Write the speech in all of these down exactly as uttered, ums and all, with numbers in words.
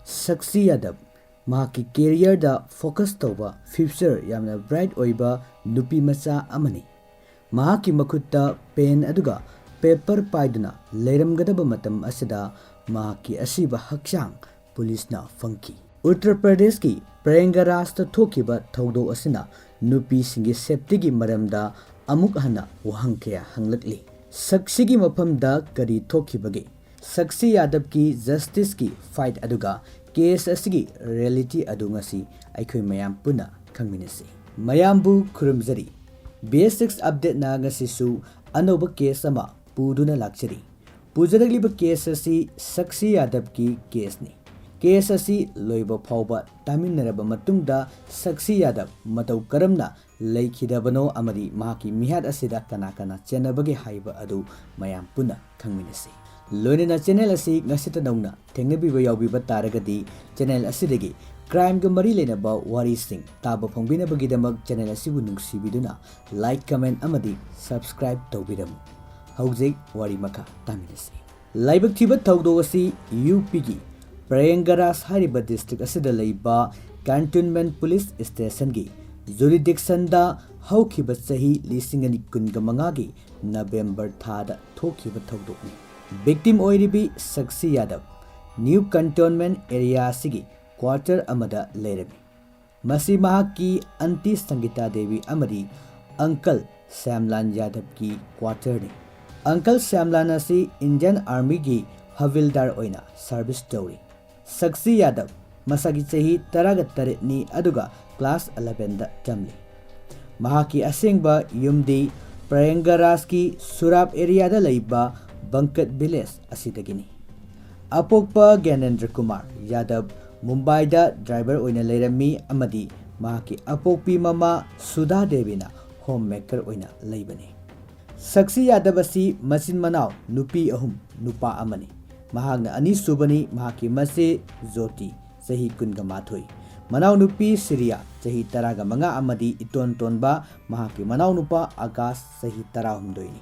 ꯁꯛꯁꯤ ꯌꯥꯗꯕ ꯃꯍꯥꯛꯀꯤ ꯀꯦꯔꯤꯌꯔꯗ ꯐꯣꯀꯁ ꯇꯧꯕ, ꯐ꯭ꯌꯨꯆꯔ ꯌꯥꯝꯅ ꯕ꯭ꯔꯥꯏꯠ ꯑꯣꯏꯕ ꯅꯨꯄꯤ ꯃꯆꯥ ꯑꯃꯅꯤ꯫ ꯃꯍꯥꯛꯀꯤ ꯃꯈꯨꯠꯇ ꯄꯦꯟ ꯑꯗꯨꯒ ꯄꯦꯄꯔ ꯄꯥꯏꯗꯨꯅ ꯂꯩꯔꯝꯒꯗꯕ ꯃꯇꯝ ꯑꯁꯤꯗ ꯃꯍꯥꯛꯀꯤ ꯑꯁꯤꯕ ꯍꯛꯆꯥꯡ ꯄꯨꯂꯤꯁꯅ ꯐꯪꯈꯤ꯫ ꯎꯠꯇꯔ ꯄ꯭ꯔꯗꯦꯁꯀꯤ ꯄ꯭ꯔꯌꯥꯒꯔꯥꯖꯇ ꯊꯣꯛꯈꯤꯕ ꯊꯧꯗꯣꯛ ꯑꯁꯤꯅ ꯅꯨꯄꯤꯁꯤꯡꯒꯤ ꯁꯦꯐꯇꯤꯒꯤ ꯃꯔꯝꯗ ꯑꯃꯨꯛ ꯍꯟꯅ ꯋꯥꯍꯪ ꯀꯌꯥ ꯍꯪꯂꯛꯂꯤ꯫ ꯁꯛꯁꯤꯒꯤ ꯃꯐꯝꯗ ꯀꯔꯤ ꯊꯣꯛꯈꯤꯕꯒꯦ? ꯁꯛꯁꯤ ꯌꯥꯗꯕꯀꯤ ꯖꯁꯇꯤꯁꯀꯤ ꯐꯥꯏꯠ ꯑꯗꯨꯒ ꯀꯦꯁ ꯑꯁꯤꯒꯤ ꯔꯤꯌꯦꯂꯤꯇꯤ ꯑꯗꯨ ꯉꯁꯤ ꯑꯩꯈꯣꯏ ꯃꯌꯥꯝ ꯄꯨꯟꯅ ꯈꯪꯃꯤꯟꯅꯁꯤ꯫ ꯃꯌꯥꯝꯕꯨ ꯈꯨꯔꯨꯝꯖꯔꯤ꯫ ꯕꯤ ꯑꯦꯁ ꯁꯤꯛꯁ ꯑꯞꯗꯦꯠꯅ ꯉꯁꯤꯁꯨ ꯑꯅꯧꯕ ꯀꯦꯁ ꯑꯃ ꯄꯨꯗꯨꯅ ꯂꯥꯛꯆꯔꯤ꯫ ꯄꯨꯖꯔꯛꯂꯤꯕ ꯀꯦꯁ ꯑꯁꯤ ꯁꯛꯁꯤ ꯌꯥꯗꯕꯀꯤ ꯀꯦꯁꯅꯤ꯫ ꯀꯦꯁ ꯑꯁꯤ ꯂꯣꯏꯕ ꯐꯥꯎꯕ ꯇꯥꯃꯤꯟꯅꯔꯕ ꯃꯇꯨꯡꯗ ꯁꯛꯁꯤ ꯌꯥꯗꯕ ꯃꯇꯧ ꯀꯔꯝꯅ ꯂꯩꯈꯤꯗꯕꯅꯣ ꯑꯃꯗꯤ ꯃꯍꯥꯛꯀꯤ ꯃꯤꯍꯥꯠ ꯑꯁꯤꯗ ꯀꯅꯥ ꯀꯅꯥ ꯆꯦꯟꯅꯕꯒꯦ ꯍꯥꯏꯕ ꯑꯗꯨ ꯃꯌꯥꯝ ꯄꯨꯟꯅ ꯈꯪꯃꯤꯟꯅꯁꯤ꯫ ꯂꯣꯏꯅꯅ ꯆꯦꯅꯦꯜ ꯑꯁꯤ ꯉꯁꯤꯇ ꯅꯧꯅ ꯊꯦꯡꯅꯕꯤꯕ ꯌꯥꯎꯕꯤꯕ ꯇꯥꯔꯒꯗꯤ ꯆꯦꯅꯦꯜ ꯑꯁꯤꯗꯒꯤ ꯀ꯭ꯔꯥꯏꯝꯒ ꯃꯔꯤ ꯂꯩꯅꯕ ꯋꯥꯔꯤꯁꯤꯡ ꯇꯥꯕ ꯐꯪꯕꯤꯅꯕꯒꯤꯗꯃꯛ ꯆꯦꯅꯦꯜ ꯑꯁꯤꯕꯨ ꯅꯨꯡꯁꯤꯕꯤꯗꯨꯅ ꯂꯥꯏꯛ, ꯀꯃꯦꯟ ꯑꯃꯗꯤ ꯁꯕꯁꯀ꯭ꯔꯥꯏꯕ ꯇꯧꯕꯤꯔꯝꯃꯨ꯫ ꯍꯧꯖꯤꯛ ꯋꯥꯔꯤ ꯃꯈꯥ ꯇꯥꯃꯤꯟꯅꯁꯤ꯫ ꯂꯥꯏꯕꯛ ꯊꯤꯕ ꯊꯧꯗꯣꯛ ꯑꯁꯤ ꯌꯨ ꯄꯤꯒꯤ ꯄ꯭ꯔꯌꯥꯒꯔꯥꯖ ꯍꯥꯏꯔꯤꯕ ꯗꯤꯁꯇ꯭ꯔꯤꯛ ꯑꯁꯤꯗ ꯂꯩꯕ ꯀꯦꯟꯇꯣꯟꯃꯦꯟꯠ ꯄꯨꯂꯤꯁ ꯁ꯭ꯇꯦꯁꯟꯒꯤ ꯖꯨꯔꯤꯗꯤꯛꯁꯟꯗ ꯍꯧꯈꯤꯕ ꯆꯍꯤ ꯂꯤꯁꯤꯡ ꯑꯅꯤ ꯀꯨꯟꯒ ꯃꯉꯥꯒꯤ ꯅꯕꯦꯝꯕꯔ ꯊꯥꯗ ꯊꯣꯛꯈꯤꯕ ꯊꯧꯗꯣꯛꯅꯤ꯫ ꯚꯤꯛꯇꯤꯝ ꯑꯣꯏꯔꯤꯕꯤ ꯁꯛꯁꯤ ꯌꯥꯗꯕ ꯅ꯭ꯌꯨ ꯀꯦꯟꯇꯣꯟꯃꯦꯟꯠ ꯑꯦꯔꯤꯌꯥ ꯑꯁꯤꯒꯤ ꯀ꯭ꯋꯥꯔꯇꯔ ꯑꯃꯗ ꯂꯩꯔꯝꯃꯤ꯫ ꯃꯁꯤ ꯃꯍꯥꯛꯀꯤ ꯑꯟꯇꯤ ꯁꯪꯒꯤꯇꯥ ꯗꯦꯕꯤ ꯑꯃꯗꯤ ꯑꯪꯀꯜ ꯁ꯭ꯌꯥꯝꯂꯥꯜ ꯌꯥꯗꯕꯀꯤ ꯀ꯭ꯋꯥꯔꯇꯔꯅꯤ꯫ ꯑꯪꯀꯜ ꯁ꯭ꯌꯥꯝꯂꯥꯜ ꯑꯁꯤ ꯏꯟꯗꯤꯌꯟ ꯑꯥꯔꯃꯤꯒꯤ ꯍꯕꯤꯜꯗꯥꯔ ꯑꯣꯏꯅ ꯁꯔꯚꯤꯁ ꯇꯧꯔꯤ꯫ ꯁꯛꯁꯤ ꯌꯥꯗꯕ ꯃꯁꯥꯒꯤ ꯆꯍꯤ ꯇꯔꯥꯒ ꯇꯔꯦꯠꯅꯤ ꯑꯗꯨꯒ ꯀ꯭ꯂꯥꯁ ꯑꯦꯂꯦꯚꯦꯟꯗ ꯇꯝꯂꯤ꯫ ꯃꯍꯥꯛꯀꯤ ꯑꯁꯦꯡꯕ ꯌꯨꯝꯗꯤ ꯄ꯭ꯔꯌꯥꯒꯔꯥꯖꯀꯤ ꯁꯨꯔꯥꯞ ꯑꯦꯔꯤꯌꯥꯗ ꯂꯩꯕ ꯕꯪꯀꯠ ꯚꯤꯂꯦꯖ ꯑꯁꯤꯗꯒꯤꯅꯤ꯫ ꯑꯄꯣꯛꯄ ꯒ꯭ꯌꯥꯅꯦꯟꯗ꯭ꯔ ꯀꯨꯃꯥꯔ ꯌꯥꯗꯕ ꯃꯨꯝꯕꯥꯏꯗ ꯗ꯭ꯔꯥꯏꯚꯔ ꯑꯣꯏꯅ ꯂꯩꯔꯝꯃꯤ ꯑꯃꯗꯤ ꯃꯍꯥꯛꯀꯤ ꯑꯄꯣꯛꯄꯤ ꯃꯃꯥ ꯁꯨꯙꯥ ꯗꯦꯕꯤꯅ ꯍꯣꯝ ꯃꯦꯀꯔ ꯑꯣꯏꯅ ꯂꯩꯕꯅꯤ꯫ ꯁꯛꯁꯤ ꯌꯥꯗꯕ ꯑꯁꯤ ꯃꯆꯤꯟ ꯃꯅꯥꯎ ꯅꯨꯄꯤ ꯑꯍꯨꯝ, ꯅꯨꯄꯥ ꯑꯃꯅꯤ꯫ ꯃꯍꯥꯛꯅ ꯑꯅꯤꯁꯨꯕꯅꯤ꯫ ꯃꯍꯥꯛꯀꯤ ꯃꯆꯦ ꯖꯣꯇꯤ, ꯆꯍꯤ ꯀꯨꯟꯒ ꯃꯥꯊꯣꯏ, ꯃꯅꯥꯎꯅꯨꯄꯤ ꯁꯤꯔꯤꯌꯥ, ꯆꯍꯤ ꯇꯔꯥꯒ ꯃꯉꯥ, ꯑꯃꯗꯤ ꯏꯇꯣꯟ ꯇꯣꯟꯕ ꯃꯍꯥꯛꯀꯤ ꯃꯅꯥꯎꯅꯨꯄꯥ ꯑꯀꯥꯁ, ꯆꯍꯤ ꯇꯔꯥꯍꯨꯝꯗꯣꯏꯅꯤ꯫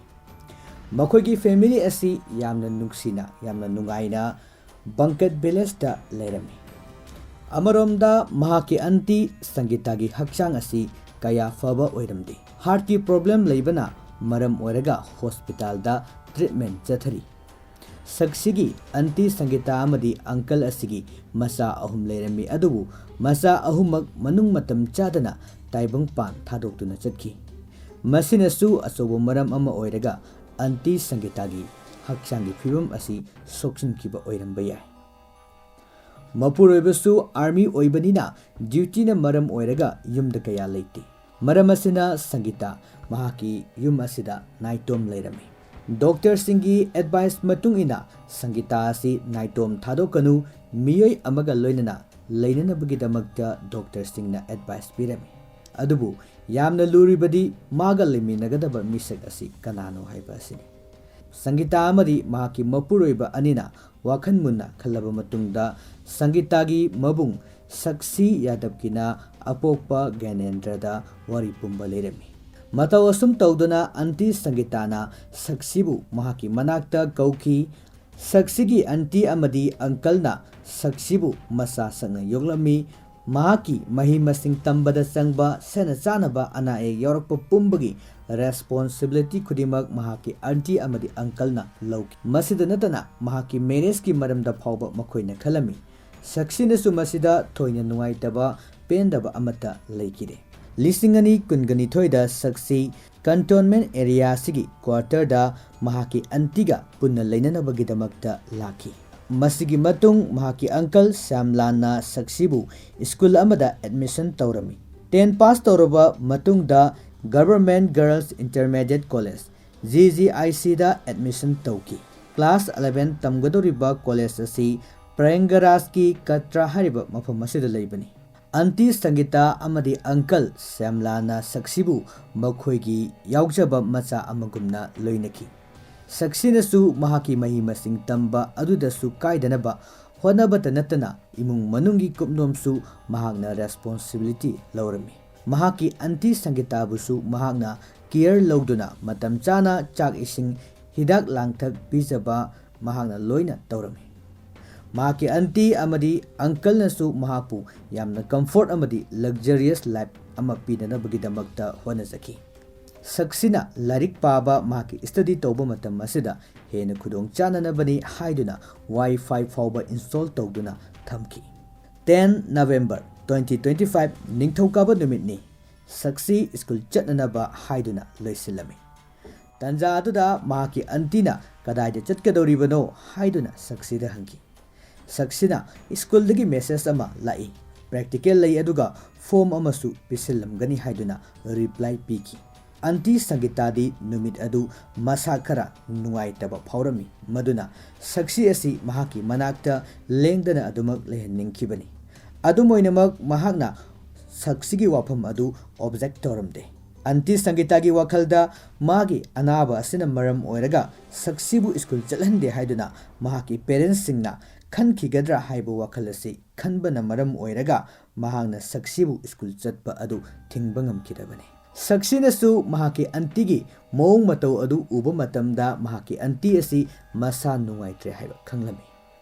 ꯃꯈꯣꯏꯒꯤ ꯐꯦꯃꯤꯂꯤ ꯑꯁꯤ ꯌꯥꯝꯅ ꯅꯨꯡꯁꯤꯅ, ꯌꯥꯝꯅ ꯅꯨꯡꯉꯥꯏꯅ ꯕꯪꯀꯠ ꯚꯤꯂꯦꯖꯇ ꯂꯩꯔꯝꯃꯤ꯫ ꯑꯃꯔꯣꯝꯗ ꯃꯍꯥꯛꯀꯤ ꯑꯟꯇꯤ ꯁꯪꯒꯤꯇꯥꯒꯤ ꯍꯛꯆꯥꯡ ꯑꯁꯤ ꯀꯌꯥ ꯐꯕ ꯑꯣꯏꯔꯝꯗꯦ꯫ ꯍꯥꯔꯠꯀꯤ ꯄ꯭ꯔꯣꯕ꯭ꯂꯦꯝ ꯂꯩꯕꯅ ꯃꯔꯝ ꯑꯣꯏꯔꯒ ꯍꯣꯁꯄꯤꯇꯥꯜꯗ ꯇ꯭ꯔꯤꯠꯃꯦꯟ ꯆꯠꯊꯔꯤ꯫ ꯁꯛꯁꯤꯒꯤ ꯑꯟꯇꯤ ꯁꯪꯒꯤꯇꯥ ꯑꯃꯗꯤ ꯑꯪꯀꯜ ꯑꯁꯤꯒꯤ ꯃꯆꯥ ꯑꯍꯨꯝ ꯂꯩꯔꯝꯃꯤ, ꯑꯗꯨꯕꯨ ꯃꯆꯥ ꯑꯍꯨꯝꯃꯛ ꯃꯅꯨꯡ ꯃꯇꯝ ꯆꯥꯗꯅ ꯇꯥꯏꯕꯪꯄꯥꯟ ꯊꯥꯗꯣꯛꯇꯨꯅ ꯆꯠꯈꯤ꯫ ꯃꯁꯤꯅꯁꯨ ꯑꯆꯧꯕ ꯃꯔꯝ ꯑꯃ ꯑꯣꯏꯔꯒ ꯑꯟꯇꯤ ꯁꯪꯒꯤꯇꯥꯒꯤ ꯍꯛꯆꯥꯡꯒꯤ ꯐꯤꯕꯝ ꯑꯁꯤ ꯁꯣꯛꯆꯤꯟꯈꯤꯕ ꯑꯣꯏꯔꯝꯕ ꯌꯥꯏ꯫ ꯃꯄꯨꯔꯣꯏꯕꯁꯨ ꯑꯥꯔꯃꯤ ꯑꯣꯏꯕꯅꯤꯅ ꯗ꯭ꯌꯨꯇꯤꯅ ꯃꯔꯝ ꯑꯣꯏꯔꯒ ꯌꯨꯝꯗ ꯀꯌꯥ ꯂꯩꯇꯦ꯫ ꯃꯔꯝ ꯑꯁꯤꯅ ꯁꯪꯒꯤꯇꯥ ꯃꯍꯥꯛꯀꯤ ꯌꯨꯝ ꯑꯁꯤꯗ ꯅꯥꯏꯇꯣꯝ ꯂꯩꯔꯝꯃꯤ꯫ ꯗꯣꯛꯇꯔꯁꯤꯡꯒꯤ ꯑꯦꯗꯚꯥꯏꯁ ꯃꯇꯨꯡ ꯏꯟꯅ ꯁꯪꯒꯤꯇꯥ ꯑꯁꯤ ꯅꯥꯏꯇꯣꯝ ꯊꯥꯗꯣꯛꯀꯅꯨ, ꯃꯤꯑꯣꯏ ꯑꯃꯒ ꯂꯣꯏꯅꯅ ꯂꯩꯅꯅꯕꯒꯤꯗꯃꯛꯇ ꯗꯣꯛꯇꯔꯁꯤꯡꯅ ꯑꯦꯗꯚꯥꯏꯁ ꯄꯤꯔꯝꯃꯤ꯫ ꯑꯗꯨꯕꯨ ꯌꯥꯝꯅ ꯂꯨꯔꯤꯕꯗꯤ ꯃꯥꯒ ꯂꯩꯃꯤꯟꯅꯒꯗꯕ ꯃꯤꯁꯛ ꯑꯁꯤ ꯀꯅꯥꯅꯣ ꯍꯥꯏꯕ ꯑꯁꯤꯅꯤ꯫ ꯁꯪꯒꯤꯇꯥ ꯑꯃꯗꯤ ꯃꯍꯥꯛꯀꯤ ꯃꯄꯨꯔꯣꯏꯕ ꯑꯅꯤꯅ ꯋꯥꯈꯜ ꯃꯨꯟꯅ ꯈꯜꯂꯕ ꯃꯇꯨꯡꯗ ꯁꯪꯒꯤꯇꯥꯒꯤ ꯃꯕꯨꯡ ꯁꯛꯁꯤ ꯌꯥꯗꯕꯀꯤꯅ ꯑꯄꯣꯛꯄ ꯒ꯭ꯌꯥꯅꯦꯟꯗ꯭ꯔꯗ ꯋꯥꯔꯤ ꯄꯨꯝꯕ ꯂꯤꯔꯝꯃꯤ꯫ ꯃꯇꯧ ꯑꯁꯨꯝ ꯇꯧꯗꯨꯅ ꯑꯟꯇꯤ ꯁꯪꯒꯤꯇꯥꯅ ꯁꯛꯁꯤꯕꯨ ꯃꯍꯥꯛꯀꯤ ꯃꯅꯥꯛꯇ ꯀꯧꯈꯤ꯫ ꯁꯛꯁꯤꯒꯤ ꯑꯟꯇꯤ ꯑꯃꯗꯤ ꯑꯪꯀꯜꯅ ꯁꯛꯁꯤꯕꯨ ꯃꯆꯥ ꯁꯛꯅ ꯌꯣꯛꯂꯝꯃꯤ꯫ ꯃꯍꯥꯛꯀꯤ ꯃꯍꯩ ꯃꯁꯤꯡ ꯇꯝꯕꯗ ꯆꯪꯕ ꯁꯦꯟꯅ ꯆꯥꯅꯕ ꯑꯅꯥ ꯑꯌꯦꯛ ꯌꯥꯎꯔꯛꯄ ꯄꯨꯝꯕꯒꯤ ꯔꯦꯁꯄꯣꯟꯁꯤꯕꯤꯂꯤꯇꯤ ꯈꯨꯗꯤꯡꯃꯛ ꯃꯍꯥꯛꯀꯤ ꯑꯟꯇꯤ ꯑꯃꯗꯤ ꯑꯪꯀꯜꯅ ꯂꯧꯈꯤ꯫ ꯃꯁꯤꯗ ꯅꯠꯇꯅ ꯃꯍꯥꯛꯀꯤ ꯃꯦꯔꯦꯖꯀꯤ ꯃꯔꯝꯗ ꯐꯥꯎꯕ ꯃꯈꯣꯏꯅ ꯈꯜꯂꯝꯃꯤ꯫ ꯁꯛꯁꯤꯅꯁꯨ ꯃꯁꯤꯗ ꯊꯣꯏꯅ ꯅꯨꯡꯉꯥꯏꯇꯕ, ꯄꯦꯟꯗꯕ ꯑꯃꯠꯇ ꯂꯩꯈꯤꯗꯦ꯫ ꯂꯤꯁꯤꯡ ꯑꯅꯤ ꯀꯨꯟꯒ ꯅꯤꯊꯣꯏꯗ ꯁꯛꯁꯤ ꯀꯟꯇꯣꯟꯃꯦꯟ ꯑꯦꯔꯤꯌꯥ ꯑꯁꯤꯒꯤ ꯀ꯭ꯋꯥꯔꯇꯔꯗ ꯃꯍꯥꯛꯀꯤ ꯑꯟꯇꯤꯒ ꯄꯨꯟꯅ ꯂꯩꯅꯅꯕꯒꯤꯗꯃꯛꯇ ꯂꯥꯛꯈꯤ꯫ ꯃꯁꯤꯒꯤ ꯃꯇꯨꯡ ꯃꯍꯥꯛꯀꯤ ꯑꯪꯀꯜ ꯁ꯭ꯌꯥꯝꯂꯥꯟꯅ ꯁꯛꯁꯤꯕꯨ ꯁ꯭ꯀꯨꯜ ꯑꯃꯗ ꯑꯦꯗꯃꯤꯁꯟ ꯇꯧꯔꯝꯃꯤ꯫ ꯇꯦꯟ ꯄꯥꯁ ꯇꯧꯔꯕ ꯃꯇꯨꯡꯗ government girls intermediate college, G G I ꯁꯤꯗ ꯑꯦꯗꯃꯤꯁꯟ ꯇꯧꯈꯤ꯫ ꯀ꯭ꯂꯥꯁ ꯑꯦꯂꯦꯚꯦꯟ ꯇꯝꯒꯗꯧꯔꯤꯕ ꯀꯣꯂꯦꯖ ꯑꯁꯤ ꯄ꯭ꯔꯌꯥꯒꯔꯥꯖꯀꯤ ꯀꯇ꯭ꯔꯥ ꯍꯥꯏꯔꯤꯕ ꯃꯐꯝ ꯑꯁꯤꯗ ꯂꯩꯕꯅꯤ꯫ ꯑꯟꯇꯤ ꯁꯪꯒꯤꯇꯥ ꯑꯃꯗꯤ ꯑꯪꯀꯜ ꯁ꯭ꯌꯥꯝꯂꯥꯅ ꯁꯛꯁꯤꯕꯨ ꯃꯈꯣꯏꯒꯤ ꯌꯥꯎꯖꯕ ꯃꯆꯥ ꯑꯃꯒꯨꯝꯅ ꯂꯣꯏꯅꯈꯤ꯫ ꯁꯛꯁꯤꯅꯁꯨ ꯃꯍꯥꯛꯀꯤ ꯃꯍꯩ ꯃꯁꯤꯡ ꯇꯝꯕ ꯑꯗꯨꯗꯁꯨ ꯀꯥꯏꯗꯅꯕ ꯍꯣꯠꯅꯕꯇ ꯅꯠꯇꯅ ꯏꯃꯨꯡ ꯃꯅꯨꯡꯒꯤ ꯀꯨꯞꯅꯣꯝꯁꯨ ꯃꯍꯥꯛꯅ ꯔꯦꯁꯄꯣꯟꯁꯤꯕꯤꯂꯤꯇꯤ ꯂꯧꯔꯝꯃꯤ꯫ ꯃꯍꯥꯛꯀꯤ ꯑꯟꯇꯤ ꯁꯪꯒꯤꯇꯥꯕꯨꯁꯨ ꯃꯍꯥꯛꯅ ꯀꯤꯌꯔ ꯂꯧꯗꯨꯅ ꯃꯇꯝ ꯆꯥꯅ ꯆꯥꯛ ꯏꯁꯤꯡ, ꯍꯤꯗꯥꯛ ꯂꯥꯡꯊꯛ ꯄꯤꯖꯕ ꯃꯍꯥꯛꯅ ꯂꯣꯏꯅ ꯇꯧꯔꯝꯃꯤ꯫ ꯃꯍꯥꯛꯀꯤ ꯑꯟꯇꯤ ꯑꯃꯗꯤ ꯑꯪꯀꯜꯅꯁꯨ ꯃꯍꯥꯛꯄꯨ ꯌꯥꯝꯅ ꯀꯝꯐꯣꯔꯠ ꯑꯃꯗꯤ ꯂꯛꯖꯔꯤꯌꯁ ꯂꯥꯏꯐ ꯑꯃ ꯄꯤꯅꯅꯕꯒꯤꯗꯃꯛꯇ ꯍꯣꯠꯅꯖꯈꯤ꯫ ꯁꯛꯁꯤꯅ ꯂꯥꯏꯔꯤꯛ ꯄꯥꯕ, ꯃꯍꯥꯛꯀꯤ ꯁ꯭ꯇꯗꯤ ꯇꯧꯕ ꯃꯇꯝ ꯑꯁꯤꯗ ꯍꯦꯟꯅ ꯈꯨꯗꯣꯡ ꯆꯥꯅꯅꯕꯅꯤ ꯍꯥꯏꯗꯨꯅ ꯋꯥꯏ ꯐꯥꯏ ꯐꯥꯎꯕ ꯏꯟꯁꯇꯣꯜ ꯇꯧꯗꯨꯅ ꯊꯝꯈꯤ꯫ Ten November twenty twenty five, ꯅꯤꯡꯊꯧꯀꯥꯕ ꯅꯨꯃꯤꯠꯅꯤ꯫ ꯁꯛꯁꯤ ꯁ꯭ꯀꯨꯜ ꯆꯠꯅꯅꯕ ꯍꯥꯏꯗꯨꯅ ꯂꯣꯏꯁꯤꯜꯂꯝꯃꯤ꯫ ꯇꯥꯟꯖꯥ ꯑꯗꯨꯗ ꯃꯍꯥꯛꯀꯤ ꯑꯟꯇꯤꯅ "ꯀꯗꯥꯏꯗ ꯆꯠꯀꯗꯧꯔꯤꯕꯅꯣ?" ꯍꯥꯏꯗꯨꯅ ꯁꯛꯁꯤꯗ ꯍꯪꯈꯤ꯫ ꯁꯛꯁꯤꯅ "ꯁ꯭ꯀꯨꯜꯗꯒꯤ ꯃꯦꯁꯦꯖ ꯑꯃ ꯂꯥꯛꯏ, ꯄ꯭ꯔꯦꯛꯇꯤꯀꯦꯜ ꯂꯩ, ꯑꯗꯨꯒ ꯐꯣꯝ ꯑꯃꯁꯨ ꯄꯤꯁꯤꯜꯂꯝꯒꯅꯤ" ꯍꯥꯏꯗꯨꯅ ꯔꯤꯄ꯭ꯂꯥꯏ ꯄꯤꯈꯤ꯫ ꯑꯟꯇꯤ ꯁꯪꯒꯤꯇꯥꯗꯤ ꯅꯨꯃꯤꯠ ꯑꯗꯨ ꯃꯁꯥ ꯈꯔ ꯅꯨꯡꯉꯥꯏꯇꯕ ꯐꯥꯎꯔꯝꯃꯤ, ꯃꯗꯨꯅ ꯁꯛꯁꯤ ꯑꯁꯤ ꯃꯍꯥꯛꯀꯤ ꯃꯅꯥꯛꯇ ꯂꯦꯡꯗꯅ ꯑꯗꯨꯃꯛ ꯂꯩꯍꯟꯅꯤꯡꯈꯤꯕꯅꯤ꯫ ꯑꯗꯨꯝ ꯑꯣꯏꯅꯃꯛ, ꯃꯍꯥꯛꯅ ꯁꯛꯁꯤꯒꯤ ꯋꯥꯐꯝ ꯑꯗꯨ ꯑꯣꯕꯖꯦꯛ ꯇꯧꯔꯝꯗꯦ꯫ ꯑꯟꯇꯤ ꯁꯪꯒꯤꯇꯥꯒꯤ ꯋꯥꯈꯜꯗ ꯃꯥꯒꯤ ꯑꯅꯥꯕ ꯑꯁꯤꯅ ꯃꯔꯝ ꯑꯣꯏꯔꯒ ꯁꯛꯁꯤꯕꯨ ꯁ꯭ꯀꯨꯜ ꯆꯠꯍꯟꯗꯦ ꯍꯥꯏꯗꯨꯅ ꯃꯍꯥꯛꯀꯤ ꯄꯦꯔꯦꯟꯁꯁꯤꯡꯅ ꯈꯟꯈꯤꯒꯗ꯭ꯔꯥ ꯍꯥꯏꯕ ꯋꯥꯈꯜ ꯑꯁꯤ ꯈꯟꯕꯅ ꯃꯔꯝ ꯑꯣꯏꯔꯒ ꯃꯍꯥꯛꯅ ꯁꯛꯁꯤꯕꯨ ꯁ꯭ꯀꯨꯜ ꯆꯠꯄ ꯑꯗꯨ ꯊꯤꯡꯕ ꯉꯝꯈꯤꯗꯕꯅꯤ꯫ ꯁꯛꯁꯤꯅꯁꯨ ꯃꯍꯥꯛꯀꯤ ꯑꯟꯇꯤꯒꯤ ꯃꯑꯣꯡ ꯃꯇꯧ ꯑꯗꯨ ꯎꯕ ꯃꯇꯝꯗ ꯃꯍꯥꯛꯀꯤ ꯑꯟꯇꯤ ꯑꯁꯤ ꯃꯁꯥ ꯅꯨꯡꯉꯥꯏꯇ꯭ꯔꯦ ꯍꯥꯏꯕ ꯈꯪꯂꯝꯃꯤ꯫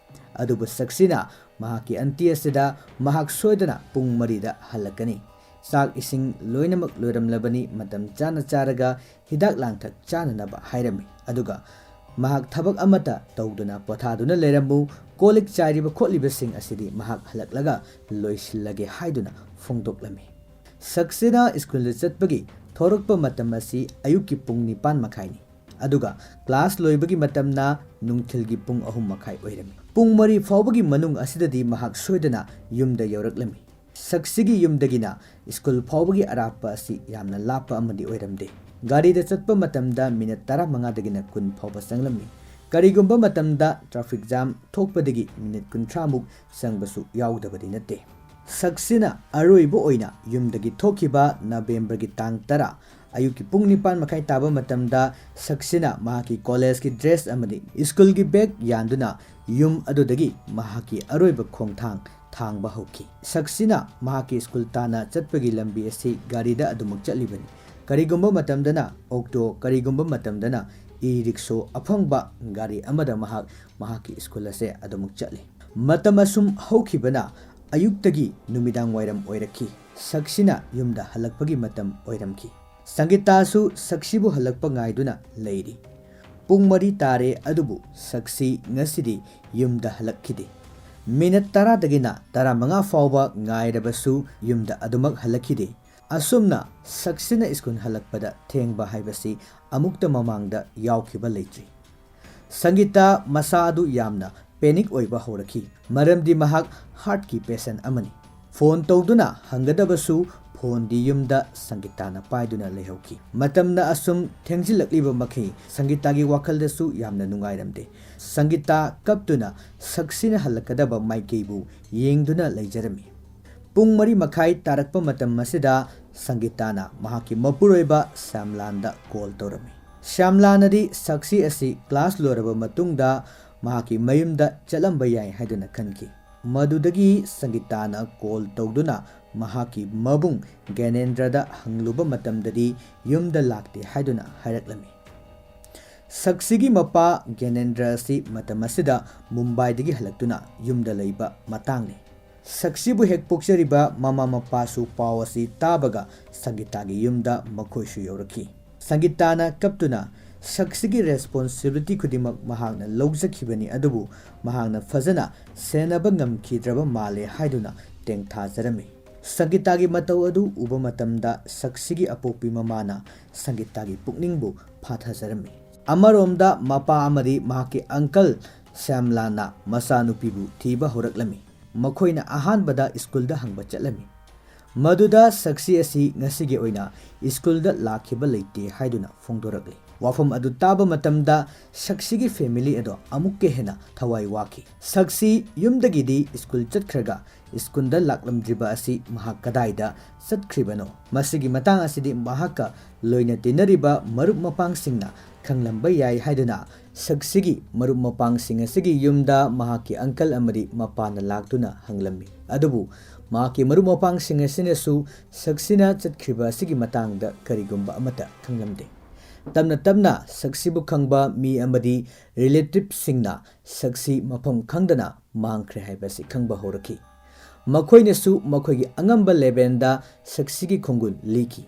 ꯑꯗꯨꯕꯨ ꯁꯛꯁꯤꯅ ꯃꯍꯥꯛꯀꯤ ꯑꯟꯇꯤ ꯑꯁꯤꯗ ꯃꯍꯥꯛ ꯁꯣꯏꯗꯅ ꯄꯨꯡ ꯃꯔꯤꯗ ꯍꯜꯂꯛꯀꯅꯤ, ꯆꯥꯛ ꯏꯁꯤꯡ ꯂꯣꯏꯅꯃꯛ ꯂꯣꯏꯔꯝꯂꯕꯅꯤ, ꯃꯇꯝ ꯆꯥꯅ ꯆꯥꯔꯒ ꯍꯤꯗꯥꯛ ꯂꯥꯡꯊꯛ ꯆꯥꯅꯅꯕ ꯍꯥꯏꯔꯝꯃꯤ꯫ ꯑꯗꯨꯒ ꯃꯍꯥꯛ ꯊꯕꯛ ꯑꯃꯠꯇ ꯇꯧꯗꯨꯅ ꯄꯣꯊꯥꯗꯨꯅ ꯂꯩꯔꯝꯃꯨ, ꯀꯣꯜ ꯂꯤꯛ ꯆꯥꯏꯔꯤꯕ ꯈꯣꯠꯂꯤꯕꯁꯤꯡ ꯑꯁꯤꯗꯤ ꯃꯍꯥꯛ ꯍꯜꯂꯛꯂꯒ ꯂꯣꯏꯁꯤꯜꯂꯒꯦ ꯍꯥꯏꯗꯨꯅ ꯐꯣꯡꯗꯣꯛꯂꯝꯃꯤ꯫ ꯁꯛꯁꯤꯅ ꯁ꯭ꯀꯨꯜꯗ ꯆꯠꯄꯒꯤ ꯊꯣꯔꯛꯄ ꯃꯇꯝ ꯑꯁꯤ ꯑꯌꯨꯛꯀꯤ ꯄꯨꯡ ꯅꯤꯄꯥꯟ ꯃꯈꯥꯏꯅꯤ꯫ ꯑꯗꯨꯒ ꯀ꯭ꯂꯥꯁ ꯂꯣꯏꯕꯒꯤ ꯃꯇꯝꯅ ꯅꯨꯡꯊꯤꯜꯒꯤ ꯄꯨꯡ ꯑꯍꯨꯝ ꯃꯈꯥꯏ ꯑꯣꯏꯔꯝꯃꯤ꯫ ꯄꯨꯡ ꯃꯔꯤ ꯐꯥꯎꯕꯒꯤ ꯃꯅꯨꯡ ꯑꯁꯤꯗꯗꯤ ꯃꯍꯥꯛ ꯁꯣꯏꯗꯅ ꯌꯨꯝꯗ ꯌꯧꯔꯛꯂꯝꯃꯤ꯫ ꯁꯛꯁꯤꯒꯤ ꯌꯨꯝꯗꯒꯤꯅ ꯁ꯭ꯀꯨꯜ ꯐꯥꯎꯕꯒꯤ ꯑꯔꯥꯞꯄ ꯑꯁꯤ ꯌꯥꯝꯅ ꯂꯥꯞꯄ ꯑꯃꯗꯤ ꯑꯣꯏꯔꯝꯗꯦ꯫ ꯒꯥꯔꯤꯗ ꯆꯠꯄ ꯃꯇꯝꯗ ꯃꯤꯅꯠ ꯇꯔꯥꯃꯉꯥꯗꯒꯤꯅ ꯀꯨꯟ ꯐꯥꯎꯕ ꯆꯪꯂꯝꯃꯤ꯫ ꯀꯔꯤꯒꯨꯝꯕ ꯃꯇꯝꯗ ꯇ꯭ꯔꯥꯐꯤꯛ ꯖꯥꯝ ꯊꯣꯛꯄꯗꯒꯤ ꯃꯤꯅꯤꯠ ꯀꯨꯟꯊ꯭ꯔꯥꯃꯨꯛ ꯆꯪꯕꯁꯨ ꯌꯥꯎꯗꯕꯗꯤ ꯅꯠꯇꯦ꯫ ꯁꯛꯁꯤꯅ ꯑꯔꯣꯏꯕ ꯑꯣꯏꯅ ꯌꯨꯝꯗꯒꯤ ꯊꯣꯛꯈꯤꯕ ꯅꯕꯦꯝꯕꯔꯒꯤ ꯇꯥꯡ ꯇꯔꯥ, ꯑꯌꯨꯛꯀꯤ ꯄꯨꯡ ꯅꯤꯄꯥꯟ ꯃꯈꯥꯏ ꯇꯥꯕ ꯃꯇꯝꯗ ꯁꯛꯁꯤꯅ ꯃꯍꯥꯛꯀꯤ ꯀꯣꯂꯦꯖꯀꯤ ꯗ꯭ꯔꯦꯁ ꯑꯃꯗꯤ ꯁ꯭ꯀꯨꯜꯒꯤ ꯕꯦꯒ ꯌꯥꯟꯗꯨꯅ ꯌꯨꯝ ꯑꯗꯨꯗꯒꯤ ꯃꯍꯥꯛꯀꯤ ꯑꯔꯣꯏꯕ ꯈꯣꯡꯊꯥꯡ ꯊꯥꯡꯕ ꯍꯧꯈꯤ꯫ ꯁꯛꯁꯤꯅ ꯃꯍꯥꯛꯀꯤ ꯁ꯭ꯀꯨꯜ ꯇꯥꯟꯅ ꯆꯠꯄꯒꯤ ꯂꯝꯕꯤ ꯑꯁꯤ ꯒꯥꯔꯤꯗ ꯑꯗꯨꯃꯛ ꯆꯠꯂꯤꯕꯅꯤ꯫ ꯀꯔꯤꯒꯨꯝꯕ ꯃꯇꯝꯗꯅ ꯑꯣꯛꯇꯣ, ꯀꯔꯤꯒꯨꯝꯕ ꯃꯇꯝꯗꯅ ꯏ ꯔꯤꯛꯁꯣ ꯑꯐꯪꯕ ꯒꯥꯔꯤ ꯑꯃꯗ ꯃꯍꯥꯛ ꯃꯍꯥꯛꯀꯤ ꯁ꯭ꯀꯨꯜ ꯑꯁꯦ ꯑꯗꯨꯃꯛ ꯆꯠꯂꯤ꯫ ꯃꯇꯝ ꯑꯁꯨꯝ ꯍꯧꯈꯤꯕꯅ ꯑꯌꯨꯛꯇꯒꯤ ꯅꯨꯃꯤꯗꯥꯡ ꯋꯥꯏꯔꯝ ꯑꯣꯏꯔꯛꯈꯤ꯫ ꯁꯛꯁꯤꯅ ꯌꯨꯝꯗ ꯍꯜꯂꯛꯄꯒꯤ ꯃꯇꯝ ꯑꯣꯏꯔꯝꯈꯤ꯫ ꯁꯪꯒꯤꯇꯥꯁꯨ ꯁꯛꯁꯤꯕꯨ ꯍꯜꯂꯛꯄ ꯉꯥꯏꯗꯨꯅ ꯂꯩꯔꯤ꯫ ꯄꯨꯡ ꯃꯔꯤ ꯇꯥꯔꯦ, ꯑꯗꯨꯕꯨ ꯁꯛꯁꯤ ꯉꯁꯤꯗꯤ ꯌꯨꯝꯗ ꯍꯜꯂꯛꯈꯤꯗꯦ꯫ ꯃꯤꯅꯠ ꯇꯔꯥꯗꯒꯤꯅ ꯇꯔꯥꯃꯉꯥ ꯐꯥꯎꯕ ꯉꯥꯏꯔꯕꯁꯨ ꯌꯨꯝꯗ ꯑꯗꯨꯃꯛ ꯍꯜꯂꯛꯈꯤꯗꯦ꯫ ꯑꯁꯨꯝꯅ ꯁꯛꯁꯤꯅ ꯁ꯭ꯀꯨꯜ ꯍꯜꯂꯛꯄꯗ ꯊꯦꯡꯕ ꯍꯥꯏꯕꯁꯤ ꯑꯃꯨꯛꯇ ꯃꯃꯥꯡꯗ ꯌꯥꯎꯈꯤꯕ ꯂꯩꯇ꯭ꯔꯤ꯫ ꯁꯪꯒꯤꯇꯥ ꯃꯁꯥ ꯑꯗꯨ ꯌꯥꯝꯅ ꯄꯦꯅꯤꯛ ꯑꯣꯏꯕ ꯍꯧꯔꯛꯈꯤ, ꯃꯔꯝꯗꯤ ꯃꯍꯥꯛ ꯍꯥꯔꯠꯀꯤ ꯄꯦꯁꯦꯟ ꯑꯃꯅꯤ꯫ ꯐꯣꯟ ꯇꯧꯗꯨꯅ ꯍꯪꯒꯗꯕꯁꯨ ꯐꯣꯟꯗꯤ ꯌꯨꯝꯗ ꯁꯪꯒꯤꯇꯥꯅ ꯄꯥꯏꯗꯨꯅ ꯂꯩꯍꯧꯈꯤ꯫ ꯃꯇꯝꯅ ꯑꯁꯨꯝ ꯊꯦꯡꯖꯤꯜꯂꯛꯂꯤꯕ ꯃꯈꯩ ꯁꯪꯒꯤꯇꯥꯒꯤ ꯋꯥꯈꯜꯗꯁꯨ ꯌꯥꯝꯅ ꯅꯨꯡꯉꯥꯏꯔꯝꯗꯦ꯫ ꯁꯪꯒꯤꯇꯥ ꯀꯞꯇꯨꯅ ꯁꯛꯁꯤꯅ ꯍꯜꯂꯛꯀꯗꯕ ꯃꯥꯏꯀꯩꯕꯨ ꯌꯦꯡꯗꯨꯅ ꯂꯩꯖꯔꯝꯃꯤ꯫ ꯄꯨꯡ ꯃꯔꯤ ꯃꯈꯥꯏ ꯇꯥꯔꯛꯄ ꯃꯇꯝ ꯑꯁꯤꯗ ꯁꯪꯒꯤꯇꯥꯅ ꯃꯍꯥꯛꯀꯤ ꯃꯄꯨꯔꯣꯏꯕ ꯁ꯭ꯌꯥꯝꯂꯥꯟꯗ ꯀꯣꯜ ꯇꯧꯔꯝꯃꯤ꯫ ꯁ꯭ꯌꯥꯝꯂꯥꯟꯅꯗꯤ ꯁꯛꯁꯤ ꯑꯁꯤ ꯀ꯭ꯂꯥꯁ ꯂꯣꯏꯔꯕ ꯃꯇꯨꯡꯗ ꯃꯍꯥꯛꯀꯤ ꯃꯌꯨꯝꯗ ꯆꯠꯂꯝꯕ ꯌꯥꯏ ꯍꯥꯏꯗꯨꯅ ꯈꯟꯈꯤ꯫ ꯃꯗꯨꯗꯒꯤ ꯁꯪꯒꯤꯇꯥꯅ ꯀꯣꯜ ꯇꯧꯗꯨꯅ ꯃꯍꯥꯛꯀꯤ ꯃꯕꯨꯡ ꯒ꯭ꯌꯥꯅꯦꯟꯗ꯭ꯔꯗ ꯍꯪꯂꯨꯕ ꯃꯇꯝꯗꯗꯤ ꯌꯨꯝꯗ ꯂꯥꯛꯇꯦ ꯍꯥꯏꯗꯨꯅ ꯍꯥꯏꯔꯛꯂꯝꯃꯤ꯫ ꯁꯛꯁꯤꯒꯤ ꯃꯄꯥ ꯒ꯭ꯌꯥꯅꯦꯟꯗ꯭ꯔ ꯑꯁꯤ ꯃꯇꯝ ꯑꯁꯤꯗ ꯃꯨꯝꯕꯥꯏꯗꯒꯤ ꯍꯜꯂꯛꯇꯨꯅ ꯌꯨꯝꯗ ꯂꯩꯕ ꯃꯇꯥꯡꯅꯤ꯫ ꯁꯛꯁꯤꯕꯨ ꯍꯦꯛ ꯄꯣꯛꯆꯔꯤꯕ ꯃꯃꯥ ꯃꯄꯥꯁꯨ ꯄꯥꯎ ꯑꯁꯤ ꯇꯥꯕꯒ ꯁꯪꯒꯤꯇꯥꯒꯤ ꯌꯨꯝꯗ ꯃꯈꯣꯏꯁꯨ ꯌꯧꯔꯛꯈꯤ꯫ ꯁꯪꯒꯤꯇꯥꯅ ꯀꯞꯇꯨꯅ ꯁꯛꯁꯤꯒꯤ ꯔꯦꯁꯄꯣꯟꯁꯤꯕꯤꯂꯤꯇꯤ ꯈꯨꯗꯤꯡꯃꯛ ꯃꯍꯥꯛꯅ ꯂꯧꯖꯈꯤꯕꯅꯤ, ꯑꯗꯨꯕꯨ ꯃꯍꯥꯛꯅ ꯐꯖꯅ ꯁꯦꯟꯅꯕ ꯉꯝꯈꯤꯗ꯭ꯔꯕ ꯃꯥꯜꯂꯦ ꯍꯥꯏꯗꯨꯅ ꯇꯦꯡꯊꯥꯖꯔꯝꯃꯤ꯫ ꯁꯪꯒꯤꯇꯥꯒꯤ ꯃꯇꯧ ꯑꯗꯨ ꯎꯕ ꯃꯇꯝꯗ ꯁꯛꯁꯤꯒꯤ ꯑꯄꯣꯛꯄꯤ ꯃꯃꯥꯅ ꯁꯪꯒꯤꯇꯥꯒꯤ ꯄꯨꯛꯅꯤꯡꯕꯨ ꯐꯥꯊꯖꯔꯝꯃꯤ꯫ ꯑꯃꯔꯣꯝꯗ ꯃꯄꯥ ꯑꯃꯗꯤ ꯃꯍꯥꯛꯀꯤ ꯑꯪꯀꯜ ꯁ꯭ꯌꯥꯝꯂꯥꯟꯅ ꯃꯆꯥꯅꯨꯄꯤꯕꯨ ꯊꯤꯕ ꯍꯧꯔꯛꯂꯝꯃꯤ꯫ ꯃꯈꯣꯏꯅ ꯑꯍꯥꯟꯕꯗ ꯁ꯭ꯀꯨꯜꯗ ꯍꯪꯕ ꯆꯠꯂꯝꯃꯤ꯫ ꯃꯗꯨꯗ ꯁꯛꯁꯤ ꯑꯁꯤ ꯉꯁꯤꯒꯤ ꯑꯣꯏꯅ ꯁ꯭ꯀꯨꯜꯗ ꯂꯥꯛꯈꯤꯕ ꯂꯩꯇꯦ ꯍꯥꯏꯗꯨꯅ ꯐꯣꯡꯗꯣꯔꯛꯂꯤ꯫ ꯋꯥꯐꯝ ꯑꯗꯨ ꯇꯥꯕ ꯃꯇꯝꯗ ꯁꯛꯁꯤꯒꯤ ꯐꯦꯃꯤꯂꯤ ꯑꯗꯣ ꯑꯃꯨꯛꯀ ꯍꯦꯟꯅ ꯊꯋꯥꯏ ꯋꯥꯈꯤ꯫ ꯁꯛꯁꯤ ꯌꯨꯝꯗꯒꯤꯗꯤ ꯁ꯭ꯀꯨꯜ ꯆꯠꯈ꯭ꯔꯒ ꯁ꯭ꯀꯨꯜꯗ ꯂꯥꯛꯂꯝꯗ꯭ꯔꯤꯕ ꯑꯁꯤ ꯃꯍꯥꯛ ꯀꯗꯥꯏꯗ ꯆꯠꯈ꯭ꯔꯤꯕꯅꯣ? ꯃꯁꯤꯒꯤ ꯃꯇꯥꯡ ꯑꯁꯤꯗꯤ ꯃꯍꯥꯛꯀ ꯂꯣꯏꯅ ꯇꯤꯟꯅꯔꯤꯕ ꯃꯔꯨꯞ ꯃꯄꯥꯡꯁꯤꯡꯅ ꯈꯪꯂꯝꯕ ꯌꯥꯏ ꯍꯥꯏꯗꯨꯅ ꯁꯛꯁꯤꯒꯤ ꯃꯔꯨꯞ ꯃꯄꯥꯡꯁꯤꯡ ꯑꯁꯤꯒꯤ ꯌꯨꯝꯗ ꯃꯍꯥꯛꯀꯤ ꯑꯪꯀꯜ ꯑꯃꯗꯤ ꯃꯄꯥꯅ ꯂꯥꯛꯇꯨꯅ ꯍꯪꯂꯝꯃꯤ꯫ ꯑꯗꯨꯕꯨ ꯃꯍꯥꯛꯀꯤ ꯃꯔꯨꯞ ꯃꯄꯥꯡꯁꯤꯡ ꯑꯁꯤꯅꯁꯨ ꯁꯛꯁꯤꯅ ꯆꯠꯈ꯭ꯔꯤꯕ ꯑꯁꯤꯒꯤ ꯃꯇꯥꯡꯗ ꯀꯔꯤꯒꯨꯝꯕ ꯑꯃꯠꯇ ꯈꯪꯂꯝꯗꯦ꯫ ꯇꯞꯅ ꯇꯞꯅ ꯁꯛꯁꯤꯕꯨ ꯈꯪꯕ ꯃꯤ ꯑꯃꯗꯤ ꯔꯤꯂꯦꯇꯤꯚꯁꯤꯡꯅ ꯁꯛꯁꯤ ꯃꯐꯝ ꯈꯪꯗꯅ ꯃꯥꯡꯈ꯭ꯔꯦ ꯍꯥꯏꯕꯁꯤ ꯈꯪꯕ ꯍꯧꯔꯛꯈꯤ꯫ ꯃꯈꯣꯏꯅꯁꯨ ꯃꯈꯣꯏꯒꯤ ꯑꯉꯝꯕ ꯂꯦꯚꯦꯜꯗ ꯁꯛꯁꯤꯒꯤ ꯈꯣꯡꯒꯨꯜ ꯂꯤꯈꯤ꯫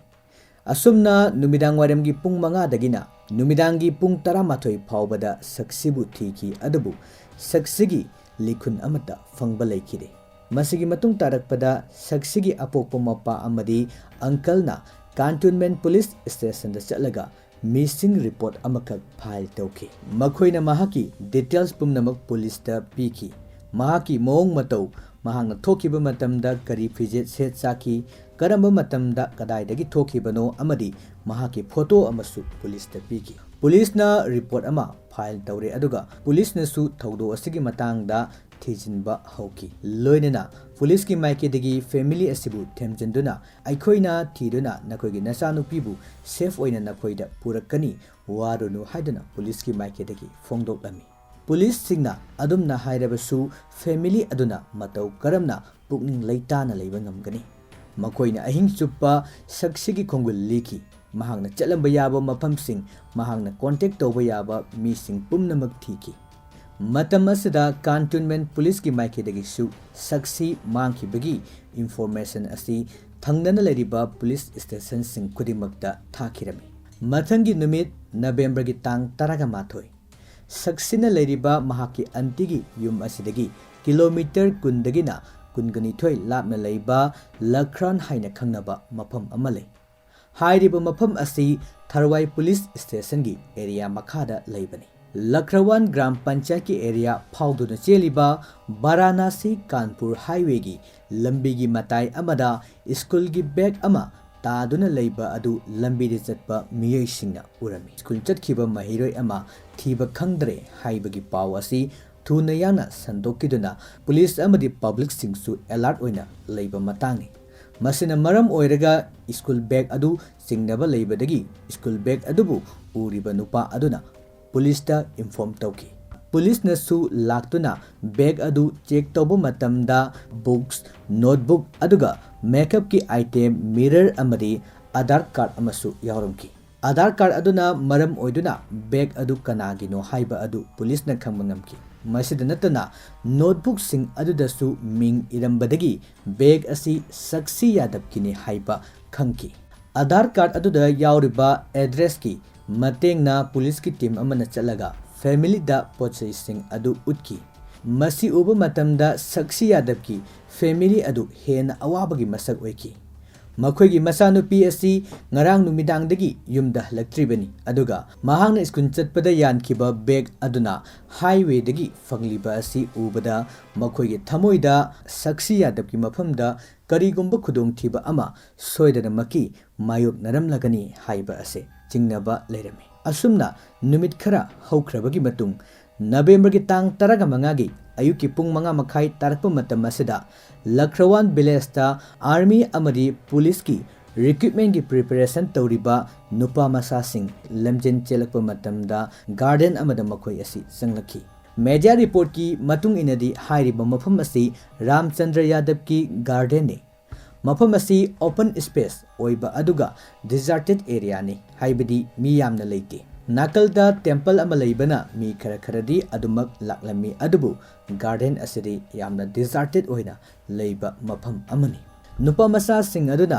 ꯑꯁꯨꯝꯅ ꯅꯨꯃꯤꯗꯥꯡ ꯋꯥꯏꯔꯝꯒꯤ ꯄꯨꯡ ꯃꯉꯥꯗꯒꯤꯅ ꯅꯨꯃꯤꯗꯥꯡꯒꯤ ꯄꯨꯡ ꯇꯔꯥꯃꯥꯊꯣꯏ ꯐꯥꯎꯕꯗ ꯁꯛꯁꯤꯕꯨ ꯊꯤꯈꯤ, ꯑꯗꯨꯕꯨ ꯁꯛꯁꯤꯒꯤ ꯂꯤꯈꯨꯟ ꯑꯃꯠꯇ ꯐꯪꯕ ꯂꯩꯈꯤꯗꯦ꯫ ꯃꯁꯤꯒꯤ ꯃꯇꯨꯡ ꯇꯥꯔꯛꯄꯗ ꯁꯛꯁꯤꯒꯤ ꯑꯄꯣꯛꯄ ꯃꯄꯥ ꯑꯃꯗꯤ ꯑꯪꯀꯜꯅ ꯀꯥꯟꯇꯣꯟꯃꯦꯟ ꯄꯨꯂꯤꯁ ꯁ꯭ꯇꯦꯁꯟꯗ ꯆꯠꯂꯒ ꯃꯤꯁꯤꯡ ꯔꯤꯄꯣꯔꯠ ꯑꯃꯈꯛ ꯐꯥꯏꯜ ꯇꯧꯈꯤ꯫ ꯃꯈꯣꯏꯅ ꯃꯍꯥꯛꯀꯤ ꯗꯤꯇꯦꯜꯁ ꯄꯨꯝꯅꯃꯛ ꯄꯨꯂꯤꯁꯇ ꯄꯤꯈꯤ꯫ ꯃꯍꯥꯛꯀꯤ ꯃꯑꯣꯡ ꯃꯇꯧ, ꯃꯍꯥꯛꯅ ꯊꯣꯛꯈꯤꯕ ꯃꯇꯝꯗ ꯀꯔꯤ ꯐꯤꯖꯦꯠ ꯁꯦꯠ ꯆꯥꯈꯤ, ꯀꯔꯝꯕ ꯃꯇꯝꯗ ꯀꯗꯥꯏꯗꯒꯤ ꯊꯣꯛꯈꯤꯕꯅꯣ ꯑꯃꯗꯤ ꯃꯍꯥꯛꯀꯤ ꯐꯣꯇꯣ ꯑꯃꯁꯨ ꯄꯨꯂꯤꯁꯇ ꯄꯤꯈꯤ꯫ ꯄꯨꯂꯤꯁꯅ ꯔꯤꯄꯣꯔꯠ ꯑꯃ ꯐꯥꯏꯜ ꯇꯧꯔꯦ, ꯑꯗꯨꯒ ꯄꯨꯂꯤꯁꯅꯁꯨ ꯊꯧꯗꯣꯛ ꯑꯁꯤꯒꯤ ꯃꯇꯥꯡꯗ ꯊꯤꯖꯤꯟꯕ ꯍꯧꯈꯤ꯫ ꯂꯣꯏꯅꯅ ꯄꯨꯂꯤꯁꯀꯤ ꯃꯥꯏꯀꯩꯗꯒꯤ ꯐꯦꯃꯤꯂꯤ ꯑꯁꯤꯕꯨ ꯊꯦꯝꯖꯤꯟꯗꯨꯅ, "ꯑꯩꯈꯣꯏꯅ ꯊꯤꯗꯨꯅ ꯅꯈꯣꯏꯒꯤ ꯅꯆꯥꯅꯨꯄꯤꯕꯨ ꯁꯦꯐ ꯑꯣꯏꯅ ꯅꯈꯣꯏꯗ ꯄꯨꯔꯛꯀꯅꯤ, ꯋꯥꯔꯨꯅꯨ" ꯍꯥꯏꯗꯨꯅ ꯄꯨꯂꯤꯁꯀꯤ ꯃꯥꯏꯀꯩꯗꯒꯤ ꯐꯣꯡꯗꯣꯛꯂꯝꯃꯤ꯫ ꯄꯨꯂꯤꯁꯁꯤꯡꯅ ꯑꯗꯨꯝꯅ ꯍꯥꯏꯔꯕꯁꯨ, ꯐꯦꯃꯤꯂꯤ ꯑꯗꯨꯅ ꯃꯇꯧ ꯀꯔꯝꯅ ꯄꯨꯛꯅꯤꯡ ꯂꯩꯇꯥꯅ ꯂꯩꯕ ꯉꯝꯒꯅꯤ? ꯃꯈꯣꯏꯅ ꯑꯍꯤꯡ ꯆꯨꯞꯄ ꯁꯛꯁꯤꯒꯤ ꯈꯣꯡꯒꯨꯜ ꯂꯤꯈꯤ꯫ ꯃꯍꯥꯛꯅ ꯆꯠꯂꯝꯕ ꯌꯥꯕ ꯃꯐꯝꯁꯤꯡ, ꯃꯍꯥꯛꯅ ꯀꯣꯟꯇꯦꯛ ꯇꯧꯕ ꯌꯥꯕ ꯃꯤꯁꯤꯡ ꯄꯨꯝꯅꯃꯛ ꯊꯤꯈꯤ꯫ ꯃꯇꯝ ꯑꯁꯤꯗ ꯀꯥꯟꯇꯣꯟꯃꯦꯟ ꯄꯨꯂꯤꯁꯀꯤ ꯃꯥꯏꯀꯩꯗꯒꯤꯁꯨ ꯁꯛꯁꯤ ꯃꯥꯡꯈꯤꯕꯒꯤ ꯏꯟꯐꯣꯔꯃꯦꯁꯟ ꯑꯁꯤ ꯊꯪꯅꯅ ꯂꯩꯔꯤꯕ ꯄꯨꯂꯤꯁ ꯁ꯭ꯇꯦꯁꯟꯁꯤꯡ ꯈꯨꯗꯤꯡꯃꯛꯇ ꯊꯥꯈꯤꯔꯝꯃꯤ꯫ ꯃꯊꯪꯒꯤ ꯅꯨꯃꯤꯠ, ꯅꯕꯦꯝꯕꯔꯒꯤ ꯇꯥꯡ ꯇꯔꯥꯃꯥꯊꯣꯏ, ꯁꯛꯁꯤꯅ ꯂꯩꯔꯤꯕ ꯃꯍꯥꯛꯀꯤ ꯑꯟꯇꯤꯒꯤ ꯌꯨꯝ ꯑꯁꯤꯗꯒꯤ ꯀꯤꯂꯣꯃꯤꯇꯔ ꯀꯨꯟꯗꯒꯤꯅ ꯀꯨꯟꯅꯤꯊꯣꯏ ꯂꯥꯞꯅ ꯂꯩꯕ ꯂꯈ꯭ꯔꯥꯟ ꯍꯥꯏꯅ ꯈꯪꯅꯕ ꯃꯐꯝ ꯑꯃ ꯂꯩ꯫ ꯍꯥꯏꯔꯤꯕ ꯃꯐꯝ ꯑꯁꯤ ꯊꯔꯋꯥꯏ ꯄꯨꯂꯤꯁ ꯁ꯭ꯇꯦꯁꯟꯒꯤ ꯑꯦꯔꯤꯌꯥ ꯃꯈꯥꯗ ꯂꯩꯕꯅꯤ꯫ ꯂꯈ꯭ꯔꯋꯥꯟ ꯒ꯭ꯔꯥꯝ ꯄꯟꯆꯥꯌꯠꯀꯤ ꯑꯦꯔꯤꯌꯥ ꯐꯥꯎꯗꯨꯅ ꯆꯦꯜꯂꯤꯕ ꯚꯥꯔꯥꯅꯥꯁꯤ ꯀꯥꯟꯄꯨꯔ ꯍꯥꯏꯋꯦꯒꯤ ꯂꯝꯕꯤꯒꯤ ꯃꯇꯥꯏ ꯑꯃꯗ ꯁ꯭ꯀꯨꯜꯒꯤ ꯕꯦꯒ ꯑꯃ ꯇꯥꯗꯨꯅ ꯂꯩꯕ ꯑꯗꯨ ꯂꯝꯕꯤꯗ ꯆꯠꯄ ꯃꯤꯑꯣꯏꯁꯤꯡꯅ ꯎꯔꯝꯃꯤ꯫ ꯁ꯭ꯀꯨꯜ ꯆꯠꯈꯤꯕ ꯃꯍꯩꯔꯣꯏ ꯑꯃ ꯊꯤꯕ ꯈꯪꯗ꯭ꯔꯦ ꯍꯥꯏꯕꯒꯤ ꯄꯥꯎ ꯑꯁꯤ ꯊꯨꯅ ꯌꯥꯡꯅ ꯁꯟꯗꯣꯛꯈꯤꯗꯨꯅ ꯄꯨꯂꯤꯁ ꯑꯃꯗꯤ ꯄꯕ꯭ꯂꯤꯛꯁꯤꯡꯁꯨ ꯑꯦꯂꯔꯠ ꯑꯣꯏꯅ ꯂꯩꯕ ꯃꯇꯥꯡꯅꯤ꯫ ꯃꯁꯤꯅ ꯃꯔꯝ ꯑꯣꯏꯔꯒ ꯁ꯭ꯀꯨꯜ ꯕꯦꯒ ꯑꯗꯨ ꯆꯤꯡꯅꯕ ꯂꯩꯕꯗꯒꯤ ꯁ꯭ꯀꯨꯜ ꯕꯦꯒ ꯑꯗꯨꯕꯨ ꯎꯔꯤꯕ ꯅꯨꯄꯥ ꯑꯗꯨꯅ ꯄꯨꯂꯤꯁꯇ ꯏꯟꯐꯣꯔꯝ ꯇꯧꯈꯤ꯫ ꯄꯨꯂꯤꯁꯅꯁꯨ ꯂꯥꯛꯇꯨꯅ ꯕꯦꯒ ꯑꯗꯨ ꯆꯦꯛ ꯇꯧꯕ ꯃꯇꯝꯗ ꯕꯨꯛꯁ, ꯅꯣꯠꯕꯨꯛ ꯑꯗꯨꯒ ꯃꯦꯀꯞꯀꯤ ꯑꯥꯏꯇꯦꯝ, ꯃꯤꯔꯔ ꯑꯃꯗꯤ ꯑꯥꯙꯥꯔ ꯀꯥꯔꯗ ꯑꯃꯁꯨ ꯌꯥꯎꯔꯝꯈꯤ꯫ ꯑꯥꯙꯥꯔ ꯀꯥꯔꯗ ꯑꯗꯨꯅ ꯃꯔꯝ ꯑꯣꯏꯗꯨꯅ ꯕꯦꯒ ꯑꯗꯨ ꯀꯅꯥꯒꯤꯅꯣ ꯍꯥꯏꯕ ꯑꯗꯨ ꯄꯨꯂꯤꯁꯅ ꯈꯪꯕ ꯉꯝꯈꯤ꯫ ꯃꯁꯤꯗ ꯅꯠꯇꯅ ꯅꯣꯠꯕꯨꯛꯁꯤꯡ ꯑꯗꯨꯗꯁꯨ ꯃꯤꯡ ꯏꯔꯝꯕꯗꯒꯤ ꯕꯦꯒ ꯑꯁꯤ ꯁꯛꯁꯤ ꯌꯥꯗꯕꯀꯤꯅꯤ ꯍꯥꯏꯕ ꯈꯪꯈꯤ꯫ ꯑꯥꯙꯥꯔ ꯀꯥꯔꯗ ꯑꯗꯨꯗ ꯌꯥꯎꯔꯤꯕ ꯑꯦꯗ꯭ꯔꯦꯁꯀꯤ ꯃꯇꯦꯡꯅ ꯄꯨꯂꯤꯁꯀꯤ ꯇꯤꯝ ꯑꯃꯅ ꯆꯠꯂꯒ ꯐꯦꯃꯤꯂꯤꯗ ꯄꯣꯠꯆꯩꯁꯤꯡ ꯑꯗꯨ ꯎꯠꯈꯤ꯫ ꯃꯁꯤ ꯎꯕ ꯃꯇꯝꯗ ꯁꯛꯁꯤ ꯌꯥꯗꯕꯀꯤ ꯐꯦꯃꯤꯂꯤ ꯑꯗꯨ ꯍꯦꯟꯅ ꯑꯋꯥꯕꯒꯤ ꯃꯁꯛ ꯑꯣꯏꯈꯤ꯫ ꯃꯈꯣꯏꯒꯤ ꯃꯆꯥꯅꯨꯄꯤ ꯑꯁꯤ ꯉꯔꯥꯡ ꯅꯨꯃꯤꯗꯥꯡꯗꯒꯤ ꯌꯨꯝꯗ ꯍꯜꯂꯛꯇ꯭ꯔꯤꯕꯅꯤ, ꯑꯗꯨꯒ ꯃꯍꯥꯛꯅ ꯁ꯭ꯀꯨꯜ ꯆꯠꯄꯗ ꯌꯥꯟꯈꯤꯕ ꯕꯦꯒ ꯑꯗꯨꯅ ꯍꯥꯏꯋꯦꯗꯒꯤ ꯐꯪꯂꯤꯕ ꯑꯁꯤ ꯎꯕꯗ ꯃꯈꯣꯏꯒꯤ ꯊꯃꯣꯏꯗ ꯁꯛꯁꯤ ꯌꯥꯗꯕꯀꯤ ꯃꯐꯝꯗ ꯀꯔꯤꯒꯨꯝꯕ ꯈꯨꯗꯣꯡꯊꯤꯕ ꯑꯃ ꯁꯣꯏꯗꯅꯃꯛꯀꯤ ꯃꯥꯌꯣꯛꯅꯔꯝꯂꯒꯅꯤ ꯍꯥꯏꯕ ꯑꯁꯤ ꯆꯤꯡꯅꯕ ꯂꯩꯔꯝꯃꯤ꯫ ꯑꯁꯨꯝꯅ ꯅꯨꯃꯤꯠ ꯈꯔ ꯍꯧꯈ꯭ꯔꯕꯒꯤ ꯃꯇꯨꯡ, ꯅꯕꯦꯝꯕꯔꯒꯤ ꯇꯥꯡ ꯇꯔꯥꯃꯉꯥꯒꯤ ꯑꯌꯨꯛꯀꯤ ꯄꯨꯡ ꯃꯉꯥ ꯃꯈꯥꯏ ꯇꯥꯔꯛꯄ ꯃꯇꯝ ꯑꯁꯤꯗ ꯂꯈ꯭ꯔꯋꯥꯟ ꯚꯤꯂꯦꯖꯇ ꯑꯥꯔꯃꯤ ꯑꯃꯗꯤ ꯄꯨꯂꯤꯁꯀꯤ ꯔꯤꯀ꯭ꯔꯨꯠꯃꯦꯟꯒꯤ ꯄ꯭ꯔꯤꯄꯦꯔꯦꯁꯟ ꯇꯧꯔꯤꯕ ꯅꯨꯄꯥ ꯃꯆꯥꯁꯤꯡ ꯂꯝꯖꯦꯟ ꯆꯦꯜꯂꯛꯄ ꯃꯇꯝꯗ ꯒꯥꯔꯗꯦꯟ ꯑꯃꯗ ꯃꯈꯣꯏ ꯑꯁꯤ ꯆꯪꯂꯛꯈꯤ꯫ ꯃꯦꯗꯤꯌꯥ ꯔꯤꯄꯣꯔꯠꯀꯤ ꯃꯇꯨꯡ ꯏꯟꯅꯗꯤ ꯍꯥꯏꯔꯤꯕ ꯃꯐꯝ ꯑꯁꯤ ꯔꯥꯝꯆꯟꯗ꯭ꯔ ꯌꯥꯗꯕꯀꯤ ꯒꯥꯔꯗꯦꯟꯅꯤ꯫ ꯃꯐꯝ ꯑꯁꯤ ꯑꯣꯄꯟ ꯁ꯭ꯄꯦꯁ ꯑꯣꯏꯕ ꯑꯗꯨꯒ ꯗꯤꯖꯥꯔꯇꯦꯗ ꯑꯦꯔꯤꯌꯥꯅꯤ, ꯍꯥꯏꯕꯗꯤ ꯃꯤ ꯌꯥꯝꯅ ꯂꯩꯇꯦ꯫ ꯅꯥꯀꯜꯗ ꯇꯦꯝꯄꯜ ꯑꯃ ꯂꯩꯕꯅ ꯃꯤ ꯈꯔ ꯈꯔꯗꯤ ꯑꯗꯨꯃꯛ ꯂꯥꯛꯂꯝꯃꯤ, ꯑꯗꯨꯕꯨ ꯒꯥꯔꯗꯦꯟ ꯑꯁꯤꯗꯤ ꯌꯥꯝꯅ ꯗꯤꯖꯥꯔꯇꯦꯗ ꯑꯣꯏꯅ ꯂꯩꯕ ꯃꯐꯝ ꯑꯃꯅꯤ꯫ ꯅꯨꯄꯥ ꯃꯆꯥꯁꯤꯡ ꯑꯗꯨꯅ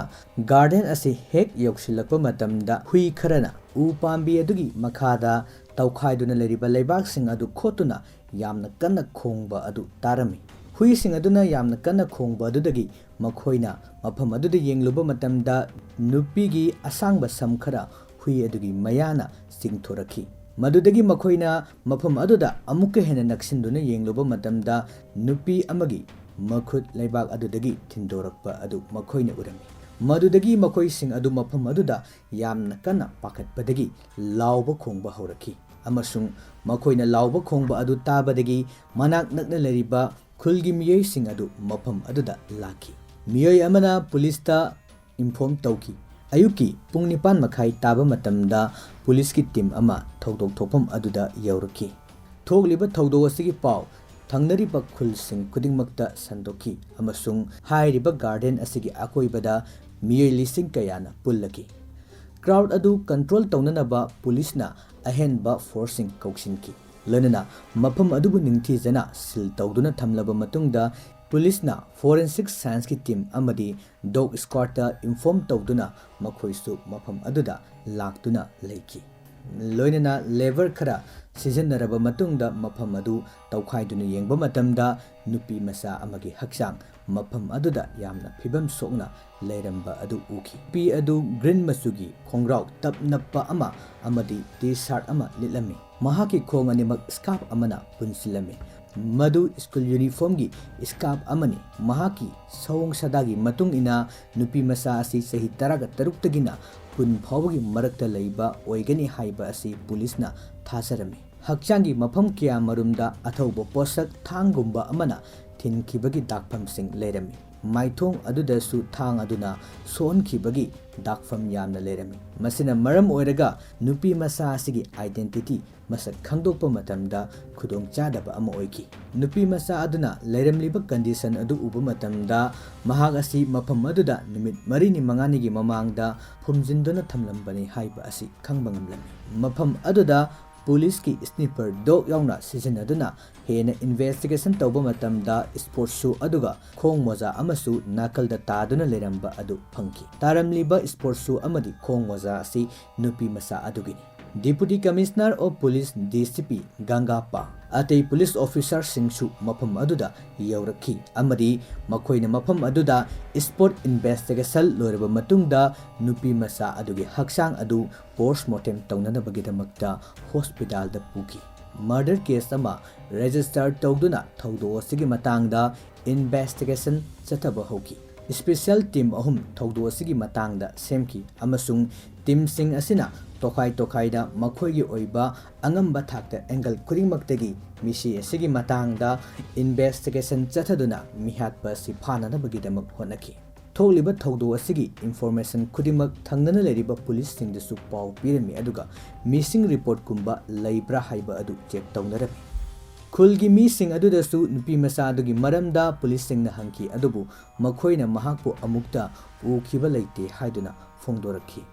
ꯒꯥꯔꯗꯦꯟ ꯑꯁꯤ ꯍꯦꯛ ꯌꯧꯁꯤꯜꯂꯛꯄ ꯃꯇꯝꯗ ꯍꯨꯏ ꯈꯔꯅ ꯎ ꯄꯥꯝꯕꯤ ꯑꯗꯨꯒꯤ ꯃꯈꯥꯗ ꯇꯧꯈꯥꯏꯗꯨꯅ ꯂꯩꯔꯤꯕ ꯂꯩꯕꯥꯛꯁꯤꯡ ꯑꯗꯨ ꯈꯣꯠꯇꯨꯅ ꯌꯥꯝꯅ ꯀꯟꯅ ꯈꯣꯡꯕ ꯑꯗꯨ ꯇꯥꯔꯝꯃꯤ꯫ ꯍꯨꯏꯁꯤꯡ ꯑꯗꯨꯅ ꯌꯥꯝꯅ ꯀꯟꯅ ꯈꯣꯡꯕ ꯑꯗꯨꯗꯒꯤ ꯃꯈꯣꯏꯅ ꯃꯐꯝ ꯑꯗꯨꯗ ꯌꯦꯡꯂꯨꯕ ꯃꯇꯝꯗ ꯅꯨꯄꯤꯒꯤ ꯑꯁꯥꯡꯕ ꯁꯝ ꯈꯔ ꯍꯨꯏ ꯑꯗꯨꯒꯤ ꯃꯌꯥꯅ ꯆꯤꯡꯊꯣꯔꯛꯈꯤ꯫ ꯃꯗꯨꯗꯒꯤ ꯃꯈꯣꯏꯅ ꯃꯐꯝ ꯑꯗꯨꯗ ꯑꯃꯨꯛꯀ ꯍꯦꯟꯅ ꯅꯛꯁꯤꯟꯗꯨꯅ ꯌꯦꯡꯂꯨꯕ ꯃꯇꯝꯗ ꯅꯨꯄꯤ ꯑꯃꯒꯤ ꯃꯈꯨꯠ ꯂꯩꯕꯥꯛ ꯑꯗꯨꯗꯒꯤ ꯊꯤꯟꯗꯣꯔꯛꯄ ꯑꯗꯨ ꯃꯈꯣꯏꯅ ꯎꯔꯝꯃꯤ꯫ ꯃꯗꯨꯗꯒꯤ ꯃꯈꯣꯏꯁꯤꯡ ꯑꯗꯨ ꯃꯐꯝ ꯑꯗꯨꯗ ꯌꯥꯝꯅ ꯀꯟꯅ ꯄꯥꯈꯠꯄꯗꯒꯤ ꯂꯥꯎꯕ ꯈꯣꯡꯕ ꯍꯧꯔꯛꯈꯤ, ꯑꯃꯁꯨꯡ ꯃꯈꯣꯏꯅ ꯂꯥꯎꯕ ꯈꯣꯡꯕ ꯑꯗꯨ ꯇꯥꯕꯗꯒꯤ ꯃꯅꯥꯛ ꯅꯛꯅ ꯂꯩꯔꯤꯕ ꯈꯨꯜꯒꯤ ꯃꯤꯑꯣꯏꯁꯤꯡ ꯑꯗꯨ ꯃꯐꯝ ꯑꯗꯨꯗ ꯂꯥꯛꯈꯤ꯫ ꯃꯤꯑꯣꯏ ꯑꯃꯅ ꯄꯨꯂꯤꯁꯇ ꯏꯟꯐꯣꯔꯝ ꯇꯧꯈꯤ꯫ ꯑꯌꯨꯛꯀꯤ ꯄꯨꯡ ꯅꯤꯄꯥꯟ ꯃꯈꯥꯏ ꯇꯥꯕ ꯃꯇꯝꯗ ꯄꯨꯂꯤꯁꯀꯤ ꯇꯤꯝ ꯑꯃ ꯊꯧꯗꯣꯛ ꯊꯣꯛꯐꯝ ꯑꯗꯨꯗ ꯌꯧꯔꯛꯈꯤ꯫ ꯊꯣꯛꯂꯤꯕ ꯊꯧꯗꯣꯛ ꯑꯁꯤꯒꯤ ꯄꯥꯎ ꯊꯪꯅꯔꯤꯕ ꯈꯨꯜꯁꯤꯡ ꯈꯨꯗꯤꯡꯃꯛꯇ ꯁꯟꯗꯣꯛꯈꯤ, ꯑꯃꯁꯨꯡ ꯍꯥꯏꯔꯤꯕ ꯒꯥꯔꯗꯦꯟ ꯑꯁꯤꯒꯤ ꯑꯀꯣꯏꯕꯗ ꯃꯤꯑꯣꯏ ꯂꯤꯁꯤꯡ ꯀꯌꯥꯅ ꯄꯨꯜꯂꯛꯈꯤ꯫ Crowd ꯑꯗꯨ control ꯇꯧꯅꯅꯕ ꯄꯨꯂꯤꯁꯅ ꯑꯍꯦꯟꯕ forceꯁꯤꯡ ꯀꯧꯁꯤꯟꯈꯤ꯫ ꯂꯣꯏꯅꯅ ꯃꯐꯝ ꯑꯗꯨꯕꯨ ꯅꯤꯡꯊꯤꯖꯅ seal ꯇꯧꯗꯨꯅ ꯊꯝꯂꯕ ꯃꯇꯨꯡꯗ, ꯄꯨꯂꯤꯁꯅ forensic scienceꯀꯤ team ꯑꯃꯗꯤ dog squadꯇ inform ꯇꯧꯗꯨꯅ ꯃꯈꯣꯏꯁꯨ ꯃꯐꯝ ꯑꯗꯨꯗ ꯂꯥꯛꯇꯨꯅ ꯂꯩꯈꯤ꯫ ꯂꯣꯏꯅꯅ lever ꯈꯔ ꯁꯤꯖꯤꯟꯅꯔꯕ ꯃꯇꯨꯡꯗ, ꯃꯐꯝ ꯑꯗꯨ ꯇꯧꯈꯥꯏꯗꯨꯅ ꯌꯦꯡꯕ ꯃꯇꯝꯗ, ꯅꯨꯄꯤ ꯃꯆꯥ ꯑꯃꯒꯤ ꯍꯛꯆꯥꯡ ꯃꯐꯝ ꯑꯗꯨꯗ ꯌꯥꯝꯅ ꯐꯤꯕꯝ ꯁꯣꯛꯅ ꯂꯩꯔꯝꯕ ꯑꯗꯨ ꯎꯈꯤ꯫ ꯅꯨꯄꯤ ꯑꯗꯨ green ꯃꯆꯨꯒꯤ ꯈꯣꯡꯒ꯭ꯔꯥꯎ ꯇꯞ ꯅꯞꯄ ꯑꯃ ꯑꯃꯗꯤ T-shirt ꯑꯃ ꯂꯤꯠꯂꯝꯃꯤ꯫ ꯃꯍꯥꯛꯀꯤ ꯈꯣꯡ ꯑꯅꯤꯃꯛ scarf ꯑꯃꯅ ꯄꯨꯟꯁꯤꯜꯂꯝꯃꯤ꯫ ꯃꯗꯨ school uniformꯒꯤ scarf ꯑꯃꯅꯤ꯫ ꯃꯍꯥꯛꯀꯤ ꯁꯑꯣꯡ ꯁꯥꯗꯥꯒꯤ ꯃꯇꯨꯡ ꯏꯟꯅ, ꯅꯨꯄꯤ ꯃꯆꯥ ꯑꯁꯤ ꯆꯍꯤ ꯇꯔꯥꯒ ꯇꯔꯨꯛꯇꯒꯤꯅ ꯀꯨꯟ ꯐꯥꯎꯕꯒꯤ ꯃꯔꯛꯇ ꯂꯩꯕ ꯑꯣꯏꯒꯅꯤ ꯍꯥꯏꯕ ꯑꯁꯤ ꯄꯨꯂꯤꯁꯅ ꯊꯥꯖꯔꯝꯃꯤ꯫ ꯍꯛꯆꯥꯡꯒꯤ ꯃꯐꯝ ꯀꯌꯥ ꯃꯔꯨꯝꯗ ꯑꯊꯧꯕ ꯄꯣꯠꯁꯛ ꯊꯥꯡꯒꯨꯝꯕ ꯑꯃꯅ ꯊꯤꯟꯈꯤꯕꯒꯤ ꯗꯥꯛꯐꯝꯁꯤꯡ ꯂꯩꯔꯝꯃꯤ꯫ ꯃꯥꯏꯊꯣꯡ ꯑꯗꯨꯗꯁꯨ ꯊꯥꯡ ꯑꯗꯨꯅ ꯁꯣꯛꯍꯟꯈꯤꯕꯒꯤ ꯗꯥꯛꯐꯝ ꯌꯥꯝꯅ ꯂꯩꯔꯝꯃꯤ꯫ ꯃꯁꯤꯅ ꯃꯔꯝ ꯑꯣꯏꯔꯒ ꯅꯨꯄꯤ ꯃꯆꯥ ꯑꯁꯤꯒꯤ identity ꯃꯁꯛ ꯈꯪꯗꯣꯛꯄ ꯃꯇꯝꯗ ꯈꯨꯗꯣꯡꯆꯥꯗꯕ ꯑꯃ ꯑꯣꯏꯈꯤ꯫ ꯅꯨꯄꯤ ꯃꯆꯥ ꯑꯗꯨꯅ ꯂꯩꯔꯝꯂꯤꯕ condition ꯑꯗꯨ ꯎꯕ ꯃꯇꯝꯗ, ꯃꯍꯥꯛ ꯑꯁꯤ ꯃꯐꯝ ꯑꯗꯨꯗ ꯅꯨꯃꯤꯠ ꯃꯔꯤꯅꯤ ꯃꯉꯥꯅꯤꯒꯤ ꯃꯃꯥꯡꯗ ꯐꯨꯝꯖꯤꯟꯗꯨꯅ ꯊꯝꯂꯝꯕꯅꯤ ꯍꯥꯏꯕ ꯑꯁꯤ ꯈꯪꯕ ꯉꯝꯂꯝꯃꯤ꯫ ꯃꯐꯝ ꯑꯗꯨꯗ ꯄꯨꯂꯤꯁꯀꯤ sniper dog ꯌꯥꯎꯅ ꯁꯤꯖꯤꯟꯅꯗꯨꯅ ꯍꯦꯟꯅ investigation ꯇꯧꯕ ꯃꯇꯝꯗ, sport shoe ꯑꯗꯨꯒ ꯈꯣꯡ ꯃꯣꯖꯥ ꯑꯃꯁꯨ ꯅꯥꯀꯜꯗ ꯇꯥꯗꯨꯅ ꯂꯩꯔꯝꯕ ꯑꯗꯨ ꯐꯪꯈꯤ꯫ ꯇꯥꯔꯝꯂꯤꯕ sport shoe ꯑꯃꯗꯤ ꯈꯣꯡ ꯃꯣꯖꯥ ꯑꯁꯤ ꯅꯨꯄꯤ ꯃꯆꯥ ꯑꯗꯨꯒꯤꯅꯤ꯫ Deputy Commissioner of Police, D C P, ꯒꯪꯒꯥꯄꯥ, ꯑꯇꯩ ꯄꯨꯂꯤꯁ officerꯁꯤꯡꯁꯨ ꯃꯐꯝ ꯑꯗꯨꯗ ꯌꯧꯔꯛꯈꯤ ꯑꯃꯗꯤ ꯃꯈꯣꯏꯅ ꯃꯐꯝ ꯑꯗꯨꯗ spot investigation ꯂꯣꯏꯔꯕ ꯃꯇꯨꯡꯗ, ꯅꯨꯄꯤ ꯃꯆꯥ ꯑꯗꯨꯒꯤ ꯍꯛꯆꯥꯡ ꯑꯗꯨ post mortem ꯇꯧꯅꯅꯕꯒꯤꯗꯃꯛꯇ hospitalꯗ ꯄꯨꯈꯤ꯫ Murder case ꯑꯃ register ꯇꯧꯗꯨꯅ ꯊꯧꯗꯣꯛ ꯑꯁꯤꯒꯤ ꯃꯇꯥꯡꯗ investigation ꯆꯠꯊꯕ ꯍꯧꯈꯤ꯫ Special team ꯑꯍꯨꯝ ꯊꯧꯗꯣꯛ ꯑꯁꯤꯒꯤ ꯃꯇꯥꯡꯗ ꯁꯦꯝꯈꯤ ꯑꯃꯁꯨꯡ teamꯁꯤꯡ ꯑꯁꯤꯅ ꯇꯣꯈꯥꯏ ꯇꯣꯈꯥꯏꯗ ꯃꯈꯣꯏꯒꯤ ꯑꯣꯏꯕ ꯑꯉꯝꯕ ꯊꯥꯛꯇ angle ꯈꯨꯗꯤꯡꯃꯛꯇꯒꯤ ꯃꯤꯁꯤ ꯑꯁꯤꯒꯤ ꯃꯇꯥꯡꯗ investigation ꯆꯠꯊꯗꯨꯅ ꯃꯤꯍꯥꯠꯄ ꯑꯁꯤ ꯐꯥꯅꯅꯕꯒꯤꯗꯃꯛ ꯍꯣꯠꯅꯈꯤ꯫ ꯊꯣꯛꯂꯤꯕ ꯊꯧꯗꯣꯛ ꯑꯁꯤꯒꯤ information ꯈꯨꯗꯤꯡꯃꯛ ꯊꯪꯅꯅ ꯂꯩꯔꯤꯕ ꯄꯨꯂꯤꯁꯁꯤꯡꯗꯁꯨ ꯄꯥꯎ ꯄꯤꯔꯝꯃꯤ, ꯑꯗꯨꯒ missing reportꯀꯨꯝꯕ ꯂꯩꯕ꯭ꯔꯥ ꯍꯥꯏꯕ ꯑꯗꯨ check ꯇꯧꯅꯔꯝꯃꯤ꯫ ꯈꯨꯜꯒꯤ ꯃꯤꯁꯤꯡ ꯑꯗꯨꯗꯁꯨ ꯅꯨꯄꯤ ꯃꯆꯥ ꯑꯗꯨꯒꯤ ꯃꯔꯝꯗ ꯄꯨꯂꯤꯁꯁꯤꯡꯅ ꯍꯪꯈꯤ, ꯑꯗꯨꯕꯨ ꯃꯈꯣꯏꯅ ꯃꯍꯥꯛꯄꯨ ꯑꯃꯨꯛꯇ ꯎꯈꯤꯕ ꯂꯩꯇꯦ ꯍꯥꯏꯗꯨꯅ ꯐꯣꯡꯗꯣꯔꯛꯈꯤ꯫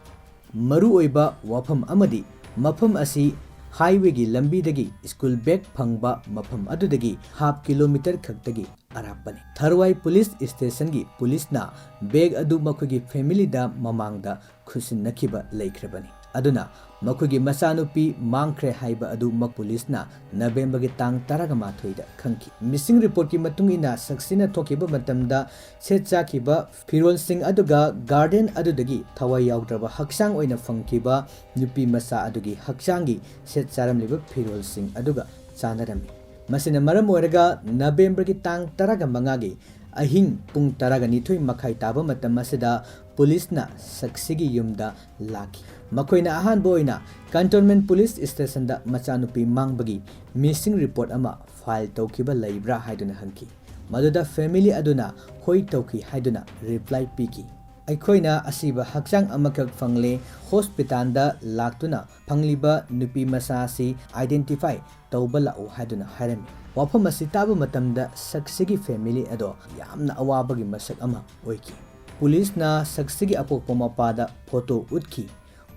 ꯃꯔꯨꯑꯣꯏꯕ ꯋꯥꯐꯝ ꯑꯃꯗꯤ ꯃꯐꯝ ꯑꯁꯤ highwayꯒꯤ ꯂꯝꯕꯤꯗꯒꯤ ꯁ꯭ꯀꯨꯜ ꯕꯦꯒ ꯐꯪꯕ ꯃꯐꯝ ꯑꯗꯨꯗꯒꯤ half kilometre ꯈꯛꯇꯒꯤ ꯑꯔꯥꯞꯄꯅꯤ꯫ ꯊꯔꯋꯥꯏ ꯄꯨꯂꯤꯁ ꯁ꯭ꯇꯦꯁꯟꯒꯤ ꯄꯨꯂꯤꯁꯅ ꯕꯦꯒ ꯑꯗꯨ ꯃꯈꯣꯏꯒꯤ familyꯗ ꯃꯃꯥꯡꯗ ꯈꯨꯠꯁꯤꯟꯅꯈꯤꯕ ꯂꯩꯈ꯭ꯔꯕꯅꯤ꯫ ꯑꯗꯨꯅ ꯃꯈꯣꯏꯒꯤ ꯃꯆꯥꯅꯨꯄꯤ ꯃꯥꯡꯈ꯭ꯔꯦ ꯍꯥꯏꯕ ꯑꯗꯨ ꯃ-, ꯄꯨꯂꯤꯁꯅ ꯅꯕꯦꯝꯕꯔꯒꯤ ꯇꯥꯡ ꯇꯔꯥꯃꯥꯊꯣꯏꯗ ꯈꯪꯈꯤ꯫ Missing reportꯀꯤ ꯃꯇꯨꯡ ꯏꯟꯅ ꯁꯛꯁꯤꯅ ꯊꯣꯛꯈꯤꯕ ꯃꯇꯝꯗ ꯁꯦꯠ ꯆꯥꯈꯤꯕ ꯐꯤꯔꯣꯜꯁꯤꯡ ꯑꯗꯨꯒ garden ꯑꯗꯨꯗꯒꯤ ꯊꯋꯥꯏ ꯌꯥꯎꯗ꯭ꯔꯕ ꯍꯛꯆꯥꯡ ꯑꯣꯏꯅ ꯐꯪꯈꯤꯕ ꯅꯨꯄꯤ ꯃꯆꯥ ꯑꯗꯨꯒꯤ ꯍꯛꯆꯥꯡꯒꯤ ꯁꯦꯠ ꯆꯥꯔꯝꯂꯤꯕ ꯐꯤꯔꯣꯜꯁꯤꯡ ꯑꯗꯨꯒ ꯆꯥꯅꯔꯝꯃꯤ꯫ ꯃꯁꯤꯅ ꯃꯔꯝ ꯑꯣꯏꯔꯒ ꯅꯕꯦꯝꯕꯔꯒꯤ ꯇꯥꯡ ꯇꯔꯥꯃꯉꯥꯒꯤ ꯑꯍꯤꯡ ꯄꯨꯡ ꯇꯔꯥꯒ ꯅꯤꯊꯣꯏ ꯃꯈꯥꯏ ꯇꯥꯕ ꯃꯇꯝ ꯑꯁꯤꯗ ꯄꯨꯂꯤꯁꯅ ꯁꯛꯁꯤꯒꯤ ꯌꯨꯝꯗ ꯂꯥꯛꯈꯤ꯫ ꯃꯈꯣꯏꯅ ꯑꯍꯥꯟꯕ ꯑꯣꯏꯅ Cantonment Police Stationꯗ ꯃꯆꯥꯅꯨꯄꯤ ꯃꯥꯡꯕꯒꯤ missing report ꯑꯃ file ꯇꯧꯈꯤꯕ ꯂꯩꯕ꯭ꯔꯥ ꯍꯥꯏꯗꯨꯅ ꯍꯪꯈꯤ꯫ ꯃꯗꯨꯗ family ꯑꯗꯨꯅ ꯍꯣꯏ ꯇꯧꯈꯤ ꯍꯥꯏꯗꯨꯅ reply ꯄꯤꯈꯤ꯫ "ꯑꯩꯈꯣꯏꯅ ꯑꯁꯤꯕ ꯍꯛꯆꯥꯡ ꯑꯃꯈꯛ ꯐꯪꯂꯦ, hospitalꯗ ꯂꯥꯛꯇꯨꯅ ꯐꯪꯂꯤꯕ ꯅꯨꯄꯤ ꯃꯆꯥ ꯑꯁꯤ identify ꯇꯧꯕ ꯂꯥꯛꯎ" ꯍꯥꯏꯗꯨꯅ ꯍꯥꯏꯔꯝꯃꯤ꯫ ꯋꯥꯐꯝ ꯑꯁꯤ ꯇꯥꯕ ꯃꯇꯝꯗ ꯁꯛꯁꯤꯒꯤ family ꯑꯗꯣ ꯌꯥꯝꯅ ꯑꯋꯥꯕꯒꯤ ꯃꯁꯛ ꯑꯃ ꯑꯣꯏꯈꯤ꯫ ꯄꯨꯂꯤꯁꯅ ꯁꯛꯁꯤꯒꯤ ꯑꯄꯣꯛꯄ ꯃꯄꯥꯗ photo ꯎꯠꯈꯤ꯫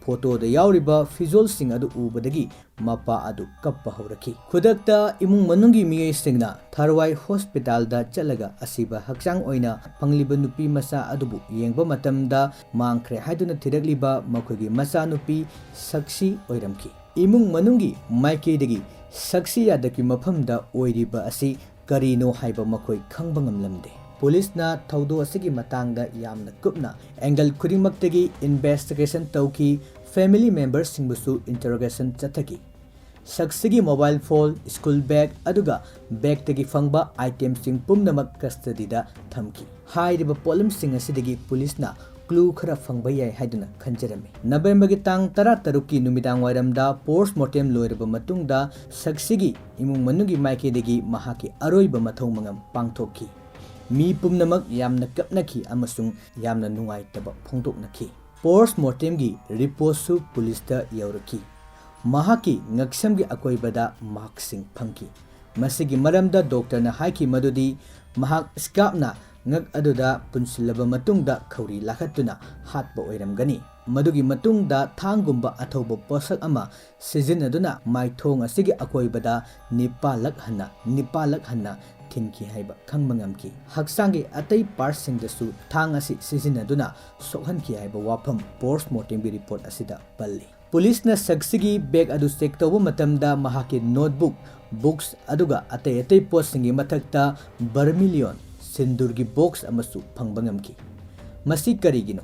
Photoꯗ ꯌꯥꯎꯔꯤꯕ ꯐꯤꯖꯣꯜꯁꯤꯡ ꯑꯗꯨ ꯎꯕꯗꯒꯤ ꯃꯄꯥ ꯑꯗꯨ ꯀꯞꯄ ꯍꯧꯔꯛꯈꯤ꯫ ꯈꯨꯗꯛꯇ ꯏꯃꯨꯡ ꯃꯅꯨꯡꯒꯤ ꯃꯤꯑꯣꯏꯁꯤꯡꯅ ꯊꯔꯋꯥꯏ hospitalꯗ ꯆꯠꯂꯒ ꯑꯁꯤꯕ ꯍꯛꯆꯥꯡ ꯑꯣꯏꯅ ꯐꯪꯂꯤꯕ ꯅꯨꯄꯤ ꯃꯆꯥ ꯑꯗꯨꯕꯨ ꯌꯦꯡꯕ ꯃꯇꯝꯗ ꯃꯥꯡꯈ꯭ꯔꯦ ꯍꯥꯏꯗꯨꯅ ꯊꯤꯔꯛꯂꯤꯕ ꯃꯈꯣꯏꯒꯤ ꯃꯆꯥꯅꯨꯄꯤ ꯁꯛꯁꯤ ꯑꯣꯏꯔꯝꯈꯤ꯫ ꯏꯃꯨꯡ ꯃꯅꯨꯡꯒꯤ ꯃꯥꯏꯀꯩꯗꯒꯤ ꯁꯛꯁꯤ ꯌꯥꯗꯕꯒꯤ ꯃꯐꯝꯗ ꯑꯣꯏꯔꯤꯕ ꯑꯁꯤ ꯀꯔꯤꯅꯣ ꯍꯥꯏꯕ ꯃꯈꯣꯏ ꯈꯪꯕ ꯉꯝꯂꯝꯗꯦ꯫ ꯄꯨꯂꯤꯁꯅ ꯊꯧꯗꯣꯛ ꯑꯁꯤꯒꯤ ꯃꯇꯥꯡꯗ ꯌꯥꯝꯅ ꯀꯨꯞꯅ angle ꯈꯨꯗꯤꯡꯃꯛꯇꯒꯤ investigation ꯇꯧꯈꯤ, family memberꯁꯤꯡꯕꯨꯁꯨ interrogation ꯆꯠꯊꯈꯤ꯫ ꯁꯛꯁꯤꯒꯤ mobile phone, school bag, ꯑꯗꯨꯒ bagꯇꯒꯤ ꯐꯪꯕ itemꯁꯤꯡ ꯄꯨꯝꯅꯃꯛ custodyꯗ ꯊꯝꯈꯤ꯫ ꯍꯥꯏꯔꯤꯕ ꯄꯣꯠꯂꯝꯁꯤꯡ ꯑꯁꯤꯗꯒꯤ ꯄꯨꯂꯤꯁꯅ clue ꯈꯔ ꯐꯪꯕ ꯌꯥꯏ ꯍꯥꯏꯗꯨꯅ ꯈꯟꯖꯔꯝꯃꯤ꯫ ꯅꯕꯦꯝꯕꯔꯒꯤ ꯇꯥꯡ ꯇꯔꯥꯇꯔꯨꯛꯀꯤ ꯅꯨꯃꯤꯗꯥꯡ ꯋꯥꯏꯔꯝꯗ post mortem ꯂꯣꯏꯔꯕ ꯃꯇꯨꯡꯗ ꯁꯛꯁꯤꯒꯤ ꯏꯃꯨꯡ ꯃꯅꯨꯡꯒꯤ ꯃꯥꯏꯀꯩꯗꯒꯤ ꯃꯍꯥꯛꯀꯤ ꯑꯔꯣꯏꯕ ꯃꯊꯧ ꯃꯉꯝ ꯄꯥꯡꯊꯣꯛꯈꯤ꯫ ꯃꯤ ꯄꯨꯝꯅꯃꯛ ꯌꯥꯝꯅ ꯀꯞꯅꯈꯤ ꯑꯃꯁꯨꯡ ꯌꯥꯝꯅ ꯅꯨꯡꯉꯥꯏꯇꯕ ꯐꯣꯡꯗꯣꯛꯅꯈꯤ꯫ Post mortemꯒꯤ reportꯁꯨ ꯄꯨꯂꯤꯁꯇ ꯌꯧꯔꯛꯈꯤ꯫ ꯃꯍꯥꯛꯀꯤ ꯉꯛꯁꯝꯒꯤ ꯑꯀꯣꯏꯕꯗ markꯁꯤꯡ ꯐꯪꯈꯤ꯫ ꯃꯁꯤꯒꯤ ꯃꯔꯝꯗ doctorꯅ ꯍꯥꯏꯈꯤ ꯃꯗꯨꯗꯤ ꯃꯍꯥꯛ scarfꯅ ꯉꯛ ꯑꯗꯨꯗ ꯄꯨꯟꯁꯤꯜꯂꯕ ꯃꯇꯨꯡꯗ ꯈꯧꯔꯤ ꯂꯥꯈꯠꯇꯨꯅ ꯍꯥꯠꯄ ꯑꯣꯏꯔꯝꯒꯅꯤ꯫ ꯃꯗꯨꯒꯤ ꯃꯇꯨꯡꯗ ꯊꯥꯡꯒꯨꯝꯕ ꯑꯊꯧꯕ ꯄꯣꯠꯁꯛ ꯑꯃ ꯁꯤꯖꯤꯟꯅꯗꯨꯅ ꯃꯥꯏꯊꯣꯡ ꯑꯁꯤꯒꯤ ꯑꯀꯣꯏꯕꯗ ꯅꯤꯄꯥꯜꯂꯛ ꯍꯟꯅ, ꯅꯤꯄꯥꯜꯂꯛ ꯍꯟꯅ ꯊꯤꯟꯈꯤ ꯍꯥꯏꯕ ꯈꯪꯕ ꯉꯝꯈꯤ꯫ ꯍꯛꯆꯥꯡꯒꯤ ꯑꯇꯩ ꯄꯥꯔꯠꯁꯤꯡꯗꯁꯨ ꯊꯥꯡ ꯑꯁꯤ ꯁꯤꯖꯤꯟꯅꯗꯨꯅ ꯁꯣꯛꯍꯟꯈꯤ ꯍꯥꯏꯕ ꯋꯥꯐꯝ ꯄꯣꯁ ꯃꯣꯔꯇꯦꯝꯒꯤ ꯔꯤꯄꯣꯔꯠ ꯑꯁꯤꯗ ꯄꯜꯂꯤ꯫ ꯄꯨꯂꯤꯁꯅ ꯁꯛꯁꯤꯒꯤ ꯕꯦꯒ ꯑꯗꯨ ꯆꯦꯛ ꯇꯧꯕ ꯃꯇꯝꯗ ꯃꯍꯥꯛꯀꯤ ꯅꯣꯠꯕꯨꯛ, ꯕꯨꯛꯁ ꯑꯗꯨꯒ ꯑꯇꯩ ꯑꯇꯩ ꯄꯣꯠꯁꯤꯡꯒꯤ ꯃꯊꯛꯇ ꯕꯔꯃꯤꯂꯤꯌꯣꯟ ꯁꯤꯟꯗꯨꯔꯒꯤ ꯕꯣꯛꯁ ꯑꯃꯁꯨ ꯐꯪꯕ ꯉꯝꯈꯤ꯫ ꯃꯁꯤ ꯀꯔꯤꯒꯤꯅꯣ?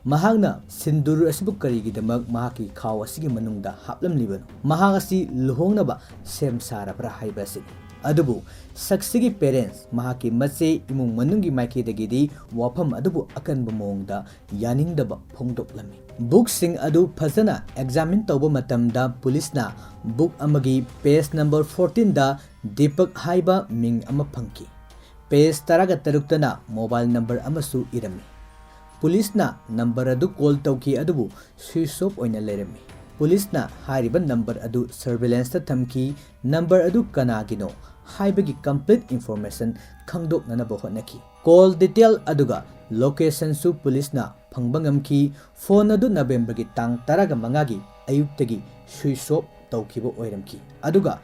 ꯃꯍꯥꯛꯅ ꯁꯤꯟꯗꯨꯔ ꯑꯁꯤꯕꯨ ꯀꯔꯤꯒꯤꯗꯃꯛ ꯃꯍꯥꯛꯀꯤ ꯈꯥꯎ ꯑꯁꯤꯒꯤ ꯃꯅꯨꯡꯗ ꯍꯥꯞꯂꯝꯂꯤꯕꯅꯣ? ꯃꯍꯥꯛ ꯑꯁꯤ ꯂꯨꯍꯣꯡꯅꯕ ꯁꯦꯝ ꯁꯥꯔꯕ꯭ꯔꯥ ꯍꯥꯏꯕ ꯑꯁꯤꯅꯤ꯫ ꯑꯗꯨꯕꯨ ꯁꯛꯁꯤꯒꯤ ꯄꯦꯔꯦꯟꯁ, ꯃꯍꯥꯛꯀꯤ ꯃꯆꯦ, ꯏꯃꯨꯡ ꯃꯅꯨꯡꯒꯤ ꯃꯥꯏꯀꯩꯗꯒꯤꯗꯤ ꯋꯥꯐꯝ ꯑꯗꯨꯕꯨ ꯑꯀꯟꯕ ꯃꯑꯣꯡꯗ ꯌꯥꯅꯤꯡꯗꯕ ꯐꯣꯡꯗꯣꯛꯂꯝꯃꯤ꯫ ꯕꯨꯛꯁꯤꯡ ꯑꯗꯨ ꯐꯖꯅ ꯑꯦꯛꯖꯥꯃꯤꯟ ꯇꯧꯕ ꯃꯇꯝꯗ ꯄꯨꯂꯤꯁꯅ ꯕꯨꯛ ꯑꯃꯒꯤ ꯄꯦꯖ ꯅꯝꯕꯔ ꯐꯣꯔꯇꯤꯟꯗ ꯗꯤꯄꯛ ꯍꯥꯏꯕ ꯃꯤꯡ ꯑꯃ ꯐꯪꯈꯤ꯫ ꯄꯦꯖ ꯇꯔꯥꯒ ꯇꯔꯨꯛꯇꯅ ꯃꯣꯕꯥꯏꯜ ꯅꯝꯕꯔ ꯑꯃꯁꯨ ꯏꯔꯝꯃꯤ꯫ ꯄꯨꯂꯤꯁꯅ ꯅꯝꯕꯔ ꯑꯗꯨ ꯀꯣꯜ ꯇꯧꯈꯤ, ꯑꯗꯨꯕꯨ ꯁ꯭ꯋꯤꯆ ꯑꯣꯐ ꯑꯣꯏꯅ ꯂꯩꯔꯝꯃꯤ꯫ ꯄꯨꯂꯤꯁꯅ ꯍꯥꯏꯔꯤꯕ ꯅꯝꯕꯔ ꯑꯗꯨ ꯁꯔꯚꯦꯂꯦꯟꯁꯇ ꯊꯝꯈꯤ꯫ ꯅꯝꯕꯔ ꯑꯗꯨ ꯀꯅꯥꯒꯤꯅꯣ ꯍꯥꯏꯕꯒꯤ ꯀꯝꯄ꯭ꯂꯤꯠ ꯏꯟꯐꯣꯔꯃꯦꯁꯟ ꯈꯪꯗꯣꯛꯅꯅꯕ ꯍꯣꯠꯅꯈꯤ꯫ ꯀꯣꯜ ꯗꯤꯇꯦꯜ ꯑꯗꯨꯒ ꯂꯣꯀꯦꯁꯟꯁꯨ ꯄꯨꯂꯤꯁꯅ ꯐꯪꯕ ꯉꯝꯈꯤ꯫ ꯐꯣꯟ ꯑꯗꯨ ꯅꯕꯦꯝꯕꯔꯒꯤ ꯇꯥꯡ ꯇꯔꯥꯒ ꯃꯉꯥꯒꯤ ꯑꯌꯨꯛꯇꯒꯤ ꯁ꯭ꯋꯤꯆ ꯑꯣꯐ ꯇꯧꯈꯤꯕ ꯑꯣꯏꯔꯝꯈꯤ꯫ ꯑꯗꯨꯒ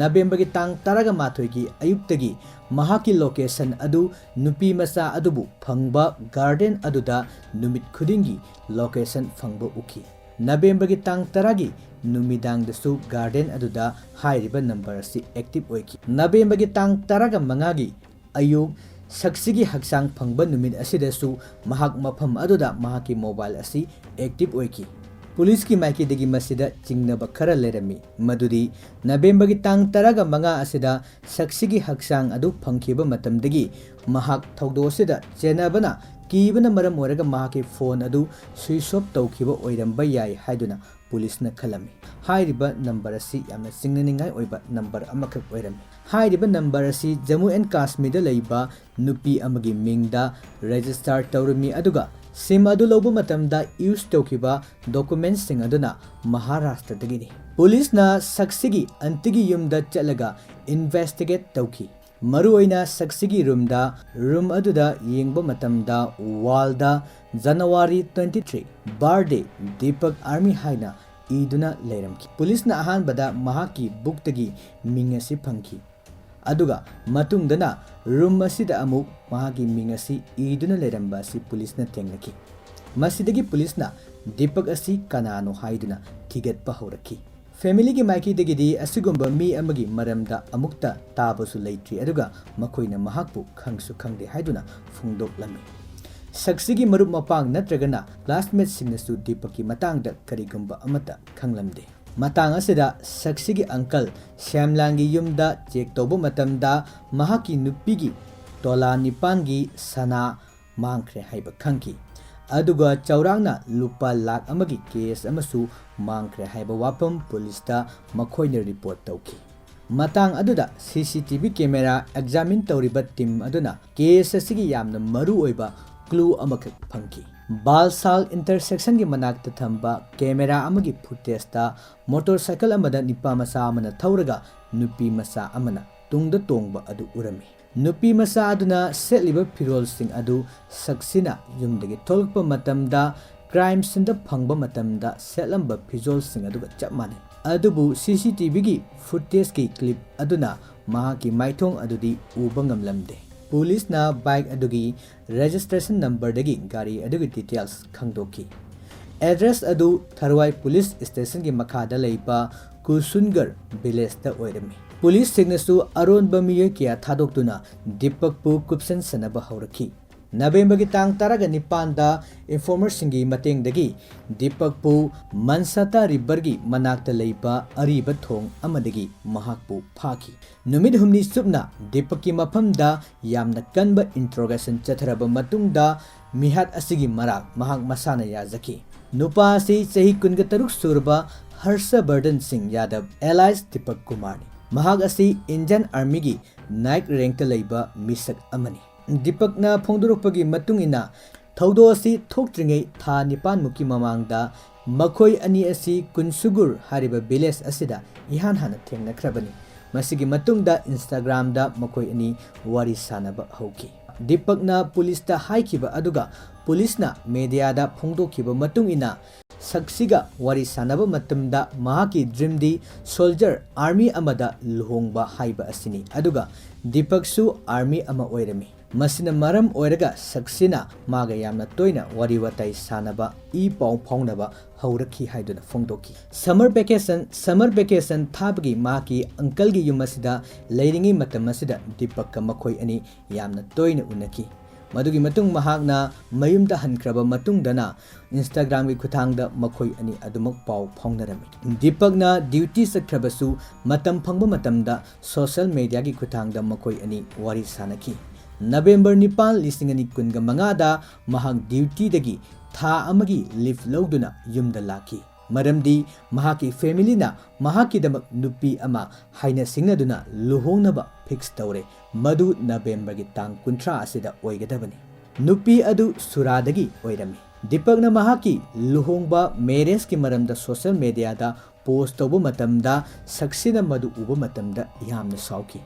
ꯅꯕꯦꯝꯕꯔꯒꯤ ꯇꯥꯡ ꯇꯔꯥꯒ ꯃꯥꯊꯣꯏꯒꯤ ꯑꯌꯨꯛꯇꯒꯤ ꯃꯍꯥꯛꯀꯤ ꯂꯣꯀꯦꯁꯟ ꯑꯗꯨ ꯅꯨꯄꯤ ꯃꯆꯥ ꯑꯗꯨꯕꯨ ꯐꯪꯕ ꯒꯥꯔꯗꯦꯟ ꯑꯗꯨꯗ ꯅꯨꯃꯤꯠ ꯈꯨꯗꯤꯡꯒꯤ ꯂꯣꯀꯦꯁꯟ ꯐꯪꯕ ꯎꯈꯤ꯫ ꯅꯕꯦꯝꯕꯔꯒꯤ ꯇꯥꯡ ꯇꯔꯥꯒꯤ ꯅꯨꯃꯤꯗꯥꯡꯗꯁꯨ ꯒꯥꯔꯗꯦꯟ ꯑꯗꯨꯗ ꯍꯥꯏꯔꯤꯕ ꯅꯝꯕꯔ ꯑꯁꯤ ꯑꯦꯛꯇꯤꯚ ꯑꯣꯏꯈꯤ꯫ ꯅꯕꯦꯝꯕꯔꯒꯤ ꯇꯥꯡ ꯇꯔꯥꯒ ꯃꯉꯥꯒꯤ ꯑꯌꯨꯛ ꯁꯛꯁꯤꯒꯤ ꯍꯛꯆꯥꯡ ꯐꯪꯕ ꯅꯨꯃꯤꯠ ꯑꯁꯤꯗꯁꯨ ꯃꯍꯥꯛ ꯃꯐꯝ ꯑꯗꯨꯗ ꯃꯍꯥꯛꯀꯤ ꯃꯣꯕꯥꯏꯜ ꯑꯁꯤ ꯑꯦꯛꯇꯤꯚ ꯑꯣꯏꯈꯤ꯫ ꯄꯨꯂꯤꯁꯀꯤ ꯃꯥꯏꯀꯩꯗꯒꯤ ꯃꯁꯤꯗ ꯆꯤꯡꯅꯕ ꯈꯔ ꯂꯩꯔꯝꯃꯤ, ꯃꯗꯨꯗꯤ ꯅꯕꯦꯝꯕꯔꯒꯤ ꯇꯥꯡ ꯇꯔꯥꯒ ꯃꯉꯥ ꯑꯁꯤꯗ ꯁꯛꯁꯤꯒꯤ ꯍꯛꯆꯥꯡ ꯑꯗꯨ ꯐꯪꯈꯤꯕ ꯃꯇꯝꯗꯒꯤ ꯃꯍꯥꯛ ꯊꯧꯗꯣꯛ ꯑꯁꯤꯗ ꯆꯦꯟꯅꯕꯅ ꯀꯤꯕꯅ ꯃꯔꯝ ꯑꯣꯏꯔꯒ ꯃꯍꯥꯛꯀꯤ ꯐꯣꯟ ꯑꯗꯨ ꯁ꯭ꯋꯤꯆ ꯑꯣꯐ ꯇꯧꯈꯤꯕ ꯑꯣꯏꯔꯝꯕ ꯌꯥꯏ ꯍꯥꯏꯗꯨꯅ ꯄꯨꯂꯤꯁꯅ ꯈꯜꯂꯝꯃꯤ꯫ ꯍꯥꯏꯔꯤꯕ ꯅꯝꯕꯔ ꯑꯁꯤ ꯌꯥꯝꯅ ꯆꯤꯡꯅꯅꯤꯡꯉꯥꯏ ꯑꯣꯏꯕ ꯅꯝꯕꯔ ꯑꯃꯈꯛ ꯑꯣꯏꯔꯝꯃꯤ꯫ ꯍꯥꯏꯔꯤꯕ ꯅꯝꯕꯔ ꯑꯁꯤ ꯖꯝꯃꯨ ꯑꯦꯟ ꯀꯥꯁꯃꯤꯔꯗ ꯂꯩꯕ ꯅꯨꯄꯤ ꯑꯃꯒꯤ ꯃꯤꯡꯗ ꯔꯦꯖꯤꯁꯇꯥꯔ ꯇꯧꯔꯝꯃꯤ, ꯑꯗꯨꯒ ꯁꯤꯝ ꯑꯗꯨ ꯂꯧꯕ ꯃꯇꯝꯗ ꯌꯨꯁ ꯇꯧꯈꯤꯕ ꯗꯣꯀꯨꯃꯦꯟꯠꯁꯤꯡ ꯑꯗꯨꯅ ꯃꯍꯥꯔꯥꯁꯇ꯭ꯔꯗꯒꯤꯅꯤ꯫ ꯄꯨꯂꯤꯁꯅ ꯁꯛꯁꯤꯒꯤ ꯑꯟꯇꯤꯒꯤ ꯌꯨꯝꯗ ꯆꯠꯂꯒ ꯏꯟꯚꯦꯁꯇꯤꯒꯦꯠ ꯇꯧꯈꯤ꯫ ꯃꯔꯨꯑꯣꯏꯅ ꯁꯛꯁꯤꯒꯤ ꯔꯨꯝꯗ, ꯔꯨꯝ ꯑꯗꯨꯗ ꯌꯦꯡꯕ ꯃꯇꯝꯗ world "January twenty three, birthday Deepak Army" ꯍꯥꯏꯅ ꯏꯗꯨꯅ ꯂꯩꯔꯝꯈꯤ꯫ ꯄꯨꯂꯤꯁꯅ ꯑꯍꯥꯟꯕꯗ ꯃꯍꯥꯛꯀꯤ ꯕꯨꯛꯇꯒꯤ ꯃꯤꯡ ꯑꯁꯤ ꯐꯪꯈꯤ, ꯑꯗꯨꯒ ꯃꯇꯨꯡꯗꯅ ꯔꯨꯝ ꯑꯁꯤꯗ ꯑꯃꯨꯛ ꯃꯍꯥꯛꯀꯤ ꯃꯤꯡ ꯑꯁꯤ ꯏꯗꯨꯅ ꯂꯩꯔꯝꯕ ꯑꯁꯤ ꯄꯨꯂꯤꯁꯅ ꯊꯦꯡꯅꯈꯤ꯫ ꯃꯁꯤꯗꯒꯤ ꯄꯨꯂꯤꯁꯅ ꯗꯤꯄꯛ ꯑꯁꯤ ꯀꯅꯥꯅꯣ ꯍꯥꯏꯗꯨꯅ ꯊꯤꯒꯠꯄ ꯍꯧꯔꯛꯈꯤ꯫ ꯐꯦꯃꯤꯂꯤꯒꯤ ꯃꯥꯏꯀꯩꯗꯒꯤꯗꯤ ꯑꯁꯤꯒꯨꯝꯕ ꯃꯤ ꯑꯃꯒꯤ ꯃꯔꯝꯗ ꯑꯃꯨꯛꯇ ꯇꯥꯕꯁꯨ ꯂꯩꯇ꯭ꯔꯤ, ꯑꯗꯨꯒ ꯃꯈꯣꯏꯅ ꯃꯍꯥꯛꯄꯨ ꯈꯪꯁꯨ ꯈꯪꯗꯦ ꯍꯥꯏꯗꯨꯅ ꯐꯣꯡꯗꯣꯛꯂꯝꯃꯤ꯫ ꯁꯛꯁꯤꯒꯤ ꯃꯔꯨꯞ ꯃꯄꯥꯡ ꯅꯠꯇ꯭ꯔꯒꯅ ꯀ꯭ꯂꯥꯁꯃꯦꯠꯁꯤꯡꯅꯁꯨ ꯗꯤꯄꯛꯀꯤ ꯃꯇꯥꯡꯗ ꯀꯔꯤꯒꯨꯝꯕ ꯑꯃꯠꯇ ꯈꯪꯂꯝꯗꯦ꯫ ꯃꯇꯥꯡ ꯑꯁꯤꯗ ꯁꯛꯁꯤꯒꯤ ꯑꯪꯀꯜ ꯁ꯭ꯌꯥꯝꯂꯥꯜꯒꯤ ꯌꯨꯝꯗ ꯆꯦꯛ ꯇꯧꯕ ꯃꯇꯝꯗ ꯃꯍꯥꯛꯀꯤ ꯅꯨꯄꯤꯒꯤ ꯇꯣꯂꯥ ꯅꯤꯄꯥꯟꯒꯤ ꯁꯅꯥ ꯃꯥꯡꯈ꯭ꯔꯦ ꯍꯥꯏꯕ ꯈꯪꯈꯤ, ꯑꯗꯨꯒ ꯆꯥꯎꯔꯥꯛꯅ ꯂꯨꯄꯥ ꯂꯥꯈ ꯑꯃꯒꯤ ꯀꯦꯁ ꯑꯃꯁꯨ ꯃꯥꯡꯈ꯭ꯔꯦ ꯍꯥꯏꯕ ꯋꯥꯐꯝ ꯄꯨꯂꯤꯁꯇ ꯃꯈꯣꯏꯅ ꯔꯤꯄꯣꯔꯠ ꯇꯧꯈꯤ꯫ ꯃꯇꯥꯡ ꯑꯗꯨꯗ ꯁꯤ C T V camera examine ꯇꯧꯔꯤꯕ ꯇꯤꯝ ꯑꯗꯨꯅ ꯀꯦꯁ ꯑꯁꯤꯒꯤ ꯌꯥꯝꯅ ꯃꯔꯨ ꯑꯣꯏꯕ ꯀ꯭ꯂꯨ ꯑꯃꯈꯛ ꯐꯪꯈꯤ꯫ ꯕꯥꯜꯁꯥꯜ ꯏꯟꯇꯔꯁꯦꯛꯁꯟꯒꯤ ꯃꯅꯥꯛꯇ ꯊꯝꯕ ꯀꯦꯃꯦꯔꯥ ꯑꯃꯒꯤ ꯐꯨꯇꯦꯖꯇ ꯃꯣꯇꯣꯔꯁꯥꯏꯀꯜ ꯑꯃꯗ ꯅꯤꯄꯥ ꯃꯆꯥ ꯑꯃꯅ ꯊꯧꯔꯒ ꯅꯨꯄꯤ ꯃꯆꯥ ꯑꯃꯅ ꯇꯨꯡꯗ ꯇꯣꯡꯕ ꯑꯗꯨ ꯎꯔꯝꯃꯤ꯫ ꯅꯨꯄꯤ ꯃꯆꯥ ꯑꯗꯨꯅ ꯁꯦꯠꯂꯤꯕ ꯐꯤꯔꯣꯜꯁꯤꯡ ꯑꯗꯨ ꯁꯛꯁꯤꯅ ꯌꯨꯝꯗꯒꯤ ꯊꯣꯛꯂꯛꯄ ꯃꯇꯝꯗ ꯀ꯭ꯔꯥꯏꯝ ꯁꯤꯟꯗ ꯐꯪꯕ ꯃꯇꯝꯗ ꯁꯦꯠꯂꯝꯕ ꯐꯤꯖꯣꯜꯁꯤꯡ ꯑꯗꯨꯒ ꯆꯞ ꯃꯥꯟꯅꯩ꯫ ꯑꯗꯨꯕꯨ ꯁꯤ ꯁꯤ ꯇꯤ ꯚꯤꯒꯤ ꯐꯨꯇꯦꯖꯀꯤ ꯀ꯭ꯂꯤꯞ ꯑꯗꯨꯅ ꯃꯍꯥꯛꯀꯤ ꯃꯥꯏꯊꯣꯡ ꯑꯗꯨꯗꯤ ꯎꯕ ꯉꯝꯂꯝꯗꯦ꯫ ꯄꯨꯂꯤꯁꯅ ꯕꯥꯏꯛ ꯑꯗꯨꯒꯤ ꯔꯦꯖꯤꯁꯇ꯭ꯔꯦꯁꯟ ꯅꯝꯕꯔꯗꯒꯤ ꯒꯥꯔꯤ ꯑꯗꯨꯒꯤ ꯗꯤꯇꯦꯜꯁ ꯈꯪꯗꯣꯛꯈꯤ꯫ ꯑꯦꯗ꯭ꯔꯦꯁ ꯑꯗꯨ ꯊꯔꯋꯥꯏ ꯄꯨꯂꯤꯁ ꯁ꯭ꯇꯦꯁꯟꯒꯤ ꯃꯈꯥꯗ ꯂꯩꯕ ꯀꯨꯁꯨꯟꯒꯔ ꯚꯤꯂꯦꯖꯇ ꯑꯣꯏꯔꯝꯃꯤ꯫ ꯄꯨꯂꯤꯁꯁꯤꯡꯅꯁꯨ ꯑꯔꯣꯟꯕ ꯃꯤꯑꯣꯏ ꯀꯌꯥ ꯊꯥꯗꯣꯛꯇꯨꯅ ꯗꯤꯄꯛꯄꯨ ꯀꯨꯞꯁꯟꯁꯟꯅꯕ ꯍꯧꯔꯛꯈꯤ꯫ ꯅꯕꯦꯝꯕꯔꯒꯤ ꯇꯥꯡ ꯇꯔꯥꯒ ꯅꯤꯄꯥꯟꯗ ꯏꯟꯐꯣꯔꯃꯔꯁꯤꯡꯒꯤ ꯃꯇꯦꯡꯗꯒꯤ ꯗꯤꯄꯛꯄꯨ ꯃꯟꯁꯥꯇꯥ ꯔꯤꯚꯔꯒꯤ ꯃꯅꯥꯛꯇ ꯂꯩꯕ ꯑꯔꯤꯕ ꯊꯣꯡ ꯑꯃꯗꯒꯤ ꯃꯍꯥꯛꯄꯨ ꯐꯥꯈꯤ꯫ ꯅꯨꯃꯤꯠ ꯍꯨꯝꯅꯤ ꯆꯨꯞꯅ ꯗꯤꯄꯛꯀꯤ ꯃꯐꯝꯗ ꯌꯥꯝꯅ ꯀꯟꯕ ꯏꯟꯇ꯭ꯔꯣꯒꯦꯁꯟ ꯆꯠꯊꯔꯕ ꯃꯇꯨꯡꯗ ꯃꯤꯍꯥꯠ ꯑꯁꯤꯒꯤ ꯃꯔꯥꯜ ꯃꯍꯥꯛ ꯃꯁꯥꯅ ꯌꯥꯖꯈꯤ꯫ ꯅꯨꯄꯥ ꯑꯁꯤ ꯆꯍꯤ ꯀꯨꯟꯒ ꯇꯔꯨꯛ ꯁꯨꯔꯕ ꯍꯔꯁꯕꯔꯗꯟ ꯁꯤꯡ ꯌꯥꯗꯕ, ꯑꯦꯂꯥꯏꯁ ꯗꯤꯄꯛ ꯀꯨꯃꯥꯔꯅꯤ꯫ ꯃꯍꯥꯛ ꯑꯁꯤ ꯏꯟꯗꯤꯌꯟ ꯑꯥꯔꯃꯤꯒꯤ ꯅꯥꯏꯛ ꯔꯦꯡꯛꯇ ꯂꯩꯕ ꯃꯤꯁꯛ ꯑꯃꯅꯤ꯫ ꯗꯤꯄꯛꯅ ꯐꯣꯡꯗꯣꯔꯛꯄꯒꯤ ꯃꯇꯨꯡ ꯏꯟꯅ, ꯊꯧꯗꯣꯛ ꯑꯁꯤ ꯊꯣꯛꯇ꯭ꯔꯤꯉꯩ ꯊꯥ ꯅꯤꯄꯥꯟꯃꯨꯛꯀꯤ ꯃꯃꯥꯡꯗ ꯃꯈꯣꯏ ꯑꯅꯤ ꯑꯁꯤ ꯀꯨꯟꯁꯨꯒꯨꯔ ꯍꯥꯏꯔꯤꯕ ꯚꯤꯂꯦꯖ ꯑꯁꯤꯗ ꯏꯍꯥꯟ ꯍꯥꯟꯅ ꯊꯦꯡꯅꯈ꯭ꯔꯕꯅꯤ꯫ ꯃꯁꯤꯒꯤ ꯃꯇꯨꯡꯗ Instagram-ꯗ ꯃꯈꯣꯏ ꯑꯅꯤ ꯋꯥꯔꯤ ꯁꯥꯟꯅꯕ ꯍꯧꯈꯤ꯫ ꯗꯤꯄꯛꯅ ꯄꯨꯂꯤꯁꯇ ꯍꯥꯏꯈꯤꯕ ꯑꯗꯨꯒ ꯄꯨꯂꯤꯁꯅ ꯃꯦꯗꯤꯌꯥꯗ ꯐꯣꯡꯗꯣꯛꯈꯤꯕ ꯃꯇꯨꯡ ꯏꯟꯅ, ꯁꯛꯁꯤꯒ ꯋꯥꯔꯤ ꯁꯥꯟꯅꯕ ꯃꯇꯝꯗ ꯃꯍꯥꯛꯀꯤ dream-ꯗꯤ soldier, army ꯑꯃꯗ ꯂꯨꯍꯣꯡꯕ ꯍꯥꯏꯕ ꯑꯁꯤꯅꯤ, ꯑꯗꯨꯒ ꯗꯤꯄꯛꯁꯨ army ꯑꯃ ꯑꯣꯏꯔꯝꯃꯤ꯫ ꯃꯁꯤꯅ ꯃꯔꯝ ꯑꯣꯏꯔꯒ ꯁꯛꯁꯤꯅ ꯃꯥꯒ ꯌꯥꯝꯅ ꯇꯣꯏꯅ ꯋꯥꯔꯤ ꯋꯥꯇꯥꯏ ꯁꯥꯟꯅꯕ, ꯏ ꯄꯥꯎ ꯐꯥꯎꯅꯕ ꯍꯧꯔꯛꯈꯤ ꯍꯥꯏꯗꯨꯅ ꯐꯣꯡꯗꯣꯛꯈꯤ꯫ Summer vacation, summer vacation ꯊꯥꯕꯒꯤ ꯃꯍꯥꯛꯀꯤ uncle-ꯒꯤ ꯌꯨꯝ ꯑꯁꯤꯗ ꯂꯩꯔꯤꯉꯩ ꯃꯇꯝ ꯑꯁꯤꯗ ꯗꯤꯄꯛꯀ ꯃꯈꯣꯏ ꯑꯅꯤ ꯌꯥꯝꯅ ꯇꯣꯏꯅ ꯎꯅꯈꯤ꯫ ꯃꯗꯨꯒꯤ ꯃꯇꯨꯡ ꯃꯍꯥꯛꯅ ꯃꯌꯨꯝꯗ ꯍꯟꯈ꯭ꯔꯕ ꯃꯇꯨꯡꯗꯅ Instagram-ꯒꯤ ꯈꯨꯠꯊꯥꯡꯗ ꯃꯈꯣꯏ ꯑꯅꯤ ꯑꯗꯨꯃꯛ ꯄꯥꯎ ꯐꯥꯎꯅꯔꯝꯃꯤ꯫ ꯗꯤꯄꯛꯅ duty ꯆꯠꯈ꯭ꯔꯕꯁꯨ ꯃꯇꯝ ꯐꯪꯕ ꯃꯇꯝꯗ social media-ꯒꯤ ꯈꯨꯠꯊꯥꯡꯗ ꯃꯈꯣꯏ ꯑꯅꯤ ꯋꯥꯔꯤ ꯁꯥꯅꯈꯤ꯫ November ꯅꯤꯄꯥꯟ, ꯂꯤꯁꯤꯡ ꯑꯅꯤ ꯀꯨꯟꯒ ꯃꯉꯥꯗ ꯃꯍꯥꯛ duty-ꯗꯒꯤ ꯊꯥ ꯑꯃꯒꯤ leave ꯂꯧꯗꯨꯅ ꯌꯨꯝꯗ ꯂꯥꯛꯈꯤ꯫ ꯃꯔꯝꯗꯤ ꯃꯍꯥꯛꯀꯤ family-ꯅ ꯃꯍꯥꯛꯀꯤꯗꯃꯛ ꯅꯨꯄꯤ ꯑꯃ ꯍꯥꯏꯅ ꯁꯤꯡꯅꯗꯨꯅ ꯂꯨꯍꯣꯡꯅꯕ fix ꯇꯧꯔꯦ꯫ ꯃꯗꯨ November-ꯒꯤ ꯇꯥꯡ ꯀꯨꯟꯊ꯭ꯔꯥ ꯑꯁꯤꯗ ꯑꯣꯏꯒꯗꯕꯅꯤ꯫ ꯅꯨꯄꯤ ꯑꯗꯨ ꯁꯨꯔꯥꯗꯒꯤ ꯑꯣꯏꯔꯝꯃꯤ꯫ ꯗꯤꯄꯛꯅ ꯃꯍꯥꯛꯀꯤ ꯂꯨꯍꯣꯡꯕ, marriage-ꯀꯤ ꯃꯔꯝꯗ social media-ꯗ post ꯇꯧꯕ ꯃꯇꯝꯗ ꯁꯛꯁꯤꯅ ꯃꯗꯨ ꯎꯕ ꯃꯇꯝꯗ ꯌꯥꯝꯅ ꯁꯥꯎꯈꯤ꯫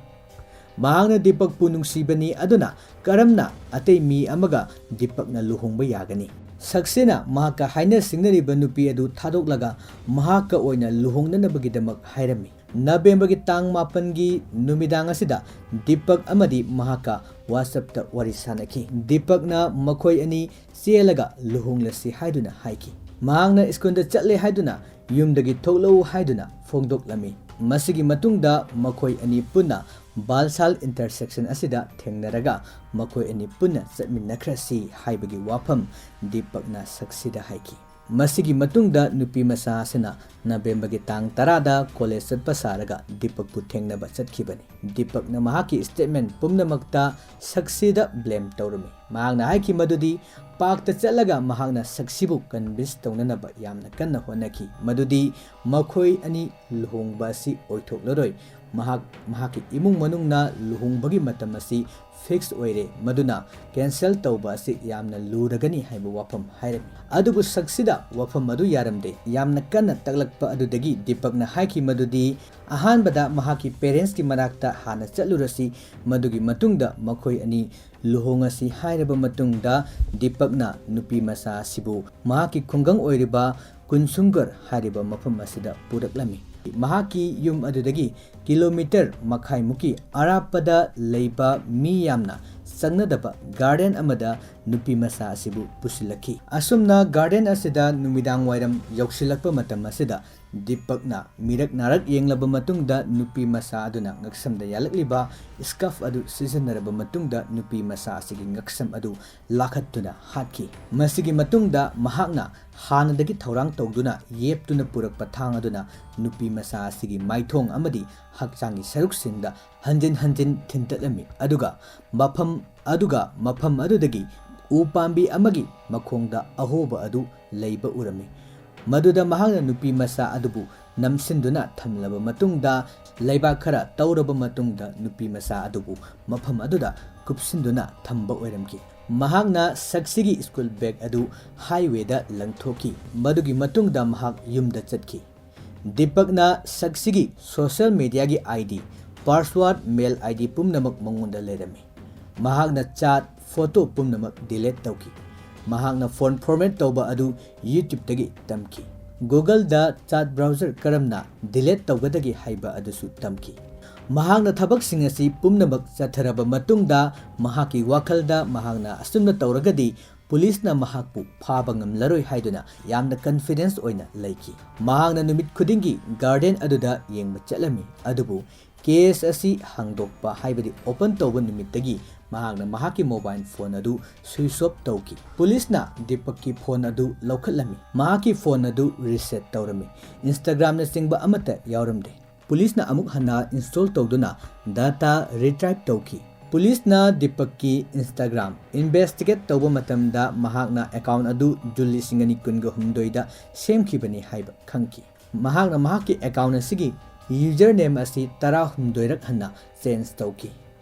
ꯃꯍꯥꯛꯅ ꯗꯤꯄꯛꯄꯨ ꯅꯨꯡꯁꯤꯕꯅꯤ, ꯑꯗꯨꯅ ꯀꯔꯝꯅ ꯑꯇꯩ ꯃꯤ ꯑꯃꯒ ꯗꯤꯄꯛꯅ ꯂꯨꯍꯣꯡꯕ ꯌꯥꯒꯅꯤ? ꯁꯛꯁꯤꯅ ꯃꯍꯥꯛꯀ ꯍꯥꯏꯅ ꯁꯤꯡꯅꯔꯤꯕ ꯅꯨꯄꯤ ꯑꯗꯨ ꯊꯥꯗꯣꯛꯂꯒ ꯃꯍꯥꯛꯀ ꯑꯣꯏꯅ ꯂꯨꯍꯣꯡꯅꯅꯕꯒꯤꯗꯃꯛ ꯍꯥꯏꯔꯝꯃꯤ꯫ November-ꯒꯤ ꯇꯥꯡ ꯃꯥꯄꯟꯒꯤ ꯅꯨꯃꯤꯗꯥꯡ ꯑꯁꯤꯗ ꯗꯤꯄꯛ ꯑꯃꯗꯤ ꯃꯍꯥꯛꯀ WhatsApp-ꯇ ꯋꯥꯔꯤ ꯁꯥꯅꯈꯤ꯫ ꯗꯤꯄꯛꯅ ꯃꯈꯣꯏ ꯑꯅꯤ ꯆꯦꯜꯂꯒ ꯂꯨꯍꯣꯡꯂꯁꯤ ꯍꯥꯏꯗꯨꯅ ꯍꯥꯏꯈꯤ꯫ ꯃꯍꯥꯛꯅ school-ꯗ ꯆꯠꯂꯦ ꯍꯥꯏꯗꯨꯅ, ꯌꯨꯝꯗꯒꯤ ꯊꯣꯛꯂꯛꯎ ꯍꯥꯏꯗꯨꯅ ꯐꯣꯡꯗꯣꯛꯂꯝꯃꯤ꯫ ꯃꯁꯤꯒꯤ ꯃꯇꯨꯡꯗ ꯃꯈꯣꯏ ꯑꯅꯤ ꯄꯨꯟꯅ ꯕꯥꯜꯁꯥꯜ intersection ꯑꯁꯤꯗ ꯊꯦꯡꯅꯔꯒ ꯃꯈꯣꯏ ꯑꯅꯤ ꯄꯨꯟꯅ ꯆꯠꯃꯤꯟꯅꯈ꯭ꯔꯁꯤ ꯍꯥꯏꯕꯒꯤ ꯋꯥꯐꯝ ꯗꯤꯄꯛꯅ ꯁꯛꯁꯤꯗ ꯍꯥꯏꯈꯤ꯫ ꯃꯁꯤꯒꯤ ꯃꯇꯨꯡꯗ ꯅꯨꯄꯤ ꯃꯆꯥ ꯑꯁꯤꯅ November-ꯒꯤ ꯇꯥꯡ ꯇꯔꯥꯗ college ꯆꯠꯄ ꯁꯥꯔꯒ ꯗꯤꯄꯛꯄꯨ ꯊꯦꯡꯅꯕ ꯆꯠꯈꯤꯕꯅꯤ꯫ ꯗꯤꯄꯛꯅ ꯃꯍꯥꯛꯀꯤ statement ꯄꯨꯝꯅꯃꯛꯇ ꯁꯛꯁꯤꯗ blame ꯇꯧꯔꯝꯃꯤ꯫ ꯃꯍꯥꯛꯅ ꯍꯥꯏꯈꯤ ꯃꯗꯨꯗꯤ park-ꯇ ꯆꯠꯂꯒ ꯃꯍꯥꯛꯅ ꯁꯛꯁꯤꯕꯨ convince ꯇꯧꯅꯅꯕ ꯌꯥꯝꯅ ꯀꯟꯅ ꯍꯣꯠꯅꯈꯤ, ꯃꯗꯨꯗꯤ ꯃꯈꯣꯏ ꯑꯅꯤ ꯂꯨꯍꯣꯡꯕ ꯑꯁꯤ ꯑꯣꯏꯊꯣꯛꯂꯔꯣꯏ꯫ ꯃꯍꯥꯛ, ꯃꯍꯥꯛꯀꯤ ꯏꯃꯨꯡ ꯃꯅꯨꯡꯅ ꯂꯨꯍꯣꯡꯕꯒꯤ ꯃꯇꯝ ꯑꯁꯤ fix ꯑꯣꯏꯔꯦ, ꯃꯗꯨꯅ cancel ꯇꯧꯕ ꯑꯁꯤ ꯌꯥꯝꯅ ꯂꯨꯔꯒꯅꯤ ꯍꯥꯏꯕ ꯋꯥꯐꯝ ꯍꯥꯏꯔꯝꯃꯤ꯫ ꯑꯗꯨꯕꯨ ꯁꯛꯁꯤꯗ ꯋꯥꯐꯝ ꯑꯗꯨ ꯌꯥꯔꯝꯗꯦ꯫ ꯌꯥꯝꯅ ꯀꯟꯅ ꯇꯛꯂꯛꯄ ꯑꯗꯨꯗꯒꯤ ꯗꯤꯄꯛꯅ ꯍꯥꯏꯈꯤ ꯃꯗꯨꯗꯤ, ꯑꯍꯥꯟꯕꯗ ꯃꯍꯥꯛꯀꯤ parents ꯀꯤ ꯃꯅꯥꯛꯇ ꯍꯥꯟꯅ ꯆꯠꯂꯨꯔꯁꯤ, ꯃꯗꯨꯒꯤ ꯃꯇꯨꯡꯗ ꯃꯈꯣꯏ ꯑꯅꯤ ꯂꯨꯍꯣꯡꯉꯁꯤ ꯍꯥꯏꯔꯕ ꯃꯇꯨꯡꯗ ꯗꯤꯄꯛꯅ ꯅꯨꯄꯤ ꯃꯆꯥ ꯑꯁꯤꯕꯨ ꯃꯍꯥꯛꯀꯤ ꯈꯨꯡꯒꯪ ꯑꯣꯏꯔꯤꯕ ꯀꯨꯟꯁꯨꯡꯒꯔ ꯍꯥꯏꯔꯤꯕ ꯃꯐꯝ ꯑꯁꯤꯗ ꯄꯨꯔꯛꯂꯝꯃꯤ꯫ ꯃꯍꯥꯛꯀꯤ ꯌꯨꯝ ꯑꯗꯨꯗꯒꯤ ꯀꯤꯂꯣꯃꯤꯇꯔ ꯃꯈꯥꯏꯃꯨꯛꯀꯤ ꯑꯔꯥꯞꯄꯗ ꯂꯩꯕ ꯃꯤ ꯌꯥꯝꯅ ꯆꯪꯅꯗꯕ garden ꯑꯃꯗ ꯅꯨꯄꯤ ꯃꯆꯥ ꯑꯁꯤꯕꯨ ꯄꯨꯁꯤꯜꯂꯛꯈꯤ꯫ ꯑꯁꯨꯝꯅ garden ꯑꯁꯤꯗ ꯅꯨꯃꯤꯗꯥꯡ ꯋꯥꯏꯔꯝ ꯌꯧꯁꯤꯜꯂꯛꯄ ꯃꯇꯝ ꯑꯁꯤꯗ ꯗꯤꯄꯛꯅ ꯃꯤꯔꯛ ꯅꯥꯔꯛ ꯌꯦꯡꯂꯕ ꯃꯇꯨꯡꯗ ꯅꯨꯄꯤ ꯃꯆꯥ ꯑꯗꯨꯅ ꯉꯛꯁꯝꯗ ꯌꯥꯜꯂꯛꯂꯤꯕ scarf ꯑꯗꯨ ꯁꯤꯖꯤꯟꯅꯔꯕ ꯃꯇꯨꯡꯗ ꯅꯨꯄꯤ ꯃꯆꯥ ꯑꯁꯤꯒꯤ ꯉꯛꯁꯝ ꯑꯗꯨ ꯂꯥꯈꯠꯇꯨꯅ ꯍꯥꯠꯈꯤ꯫ ꯃꯁꯤꯒꯤ ꯃꯇꯨꯡꯗ ꯃꯍꯥꯛꯅ ꯍꯥꯟꯅꯗꯒꯤ ꯊꯧꯔꯥꯡ ꯇꯧꯗꯨꯅ ꯌꯦꯞꯇꯨꯅ ꯄꯨꯔꯛꯄ ꯊꯥꯡ ꯑꯗꯨꯅ ꯅꯨꯄꯤ ꯃꯆꯥ ꯑꯁꯤꯒꯤ ꯃꯥꯏꯊꯣꯡ ꯑꯃꯗꯤ ꯍꯛꯆꯥꯡꯒꯤ ꯁꯔꯨꯛꯁꯤꯡꯗ ꯍꯟꯖꯤꯟ ꯍꯟꯖꯤꯟ ꯊꯤꯟꯇꯠꯂꯝꯃꯤ, ꯑꯗꯨꯒ ꯃꯐꯝ, ꯑꯗꯨꯒ ꯃꯐꯝ ꯑꯗꯨꯗꯒꯤ ꯎ ꯄꯥꯝꯕꯤ ꯑꯃꯒꯤ ꯃꯈꯣꯡꯗ ꯑꯍꯣꯕ ꯑꯗꯨ ꯂꯩꯕ ꯎꯔꯝꯃꯤ꯫ ꯃꯗꯨꯗ ꯃꯍꯥꯛꯅ ꯅꯨꯄꯤ ꯃꯆꯥ ꯑꯗꯨꯕꯨ ꯅꯝꯁꯤꯟꯗꯨꯅ ꯊꯝꯂꯕ ꯃꯇꯨꯡꯗ, ꯂꯩꯕꯥꯛ ꯈꯔ ꯇꯧꯔꯕ ꯃꯇꯨꯡꯗ ꯅꯨꯄꯤ ꯃꯆꯥ ꯑꯗꯨꯕꯨ ꯃꯐꯝ ꯑꯗꯨꯗ ꯀꯨꯞꯁꯤꯟꯗꯨꯅ ꯊꯝꯕ ꯑꯣꯏꯔꯝꯈꯤ꯫ ꯃꯍꯥꯛꯅ ꯁꯛꯁꯤꯒꯤ school bag ꯑꯗꯨ highway ꯗ ꯂꯪꯊꯣꯛꯈꯤ꯫ ꯃꯗꯨꯒꯤ ꯃꯇꯨꯡꯗ ꯃꯍꯥꯛ ꯌꯨꯝꯗ ꯆꯠꯈꯤ꯫ ꯗꯤꯄꯛꯅ ꯁꯛꯁꯤꯒꯤ social media ꯒꯤ ID, password, mail ID ꯄꯨꯝꯅꯃꯛ ꯃꯉꯣꯟꯗ ꯂꯩꯔꯝꯃꯤ꯫ ꯃꯍꯥꯛꯅ chat, photo ꯄꯨꯝꯅꯃꯛ delete ꯇꯧꯈꯤ꯫ ꯃꯍꯥꯛꯅ phone format ꯇꯧꯕ ꯑꯗꯨ YouTube ꯇꯒꯤ ꯇꯝꯈꯤ꯫ Google ꯗ chat browser ꯀꯔꯝꯅ delete ꯇꯧꯒꯗꯒꯦ ꯍꯥꯏꯕ ꯑꯗꯨꯁꯨ ꯇꯝꯈꯤ꯫ ꯃꯍꯥꯛꯅ ꯊꯕꯛꯁꯤꯡ ꯑꯁꯤ ꯄꯨꯝꯅꯃꯛ ꯆꯠꯊꯔꯕ ꯃꯇꯨꯡꯗ, ꯃꯍꯥꯛꯀꯤ ꯋꯥꯈꯜꯗ ꯃꯍꯥꯛꯅ ꯑꯁꯨꯝꯅ ꯇꯧꯔꯒꯗꯤ ꯄꯨꯂꯤꯁꯅ ꯃꯍꯥꯛꯄꯨ ꯐꯥꯕ ꯉꯝꯂꯔꯣꯏ ꯍꯥꯏꯗꯨꯅ ꯌꯥꯝꯅ confidence ꯑꯣꯏꯅ ꯂꯩꯈꯤ꯫ ꯃꯍꯥꯛꯅ ꯅꯨꯃꯤꯠ ꯈꯨꯗꯤꯡꯒꯤ garden ꯑꯗꯨꯗ ꯌꯦꯡꯕ ꯆꯠꯂꯝꯃꯤ, ꯑꯗꯨꯕꯨ case ꯑꯁꯤ ꯍꯥꯡꯗꯣꯛꯄ, ꯍꯥꯏꯕꯗꯤ open ꯇꯧꯕ ꯅꯨꯃꯤꯠꯇꯒꯤ ꯃꯍꯥꯛꯅ ꯃꯍꯥꯛꯀꯤ mobile phone ꯑꯗꯨ switch off ꯇꯧꯈꯤ꯫ ꯄꯨꯂꯤꯁꯅ ꯗꯤꯄꯛꯀꯤ phone ꯑꯗꯨ ꯂꯧꯈꯠꯂꯝꯃꯤ꯫ ꯃꯍꯥꯛꯀꯤ phone ꯑꯗꯨ reset ꯇꯧꯔꯝꯃꯤ꯫ Instagram ꯅꯆꯤꯡꯕ ꯑꯃꯠꯇ ꯌꯥꯎꯔꯝꯗꯦ꯫ ꯄꯨꯂꯤꯁꯅ ꯑꯃꯨꯛ ꯍꯟꯅ install ꯇꯧꯗꯨꯅ data retrieve ꯇꯧꯈꯤ꯫ ꯄꯨꯂꯤꯁꯅ ꯗꯤꯄꯛꯀꯤ Instagram investigate ꯇꯧꯕ ꯃꯇꯝꯗ ꯃꯍꯥꯛꯅ account ꯑꯗꯨ June ꯂꯤꯁꯤꯡ ꯑꯅꯤ ꯀꯨꯟꯒ ꯍꯨꯝꯗꯣꯏꯗ ꯁꯦꯝꯈꯤꯕꯅꯤ ꯍꯥꯏꯕ ꯈꯪꯈꯤ꯫ ꯃꯍꯥꯛꯅ ꯃꯍꯥꯛꯀꯤ account ꯑꯁꯤꯒꯤ username ꯑꯁꯤ ꯇꯔꯥꯍꯨꯝꯗꯣꯏꯔꯛ ꯍꯟꯅ change ꯇꯧꯈꯤ꯫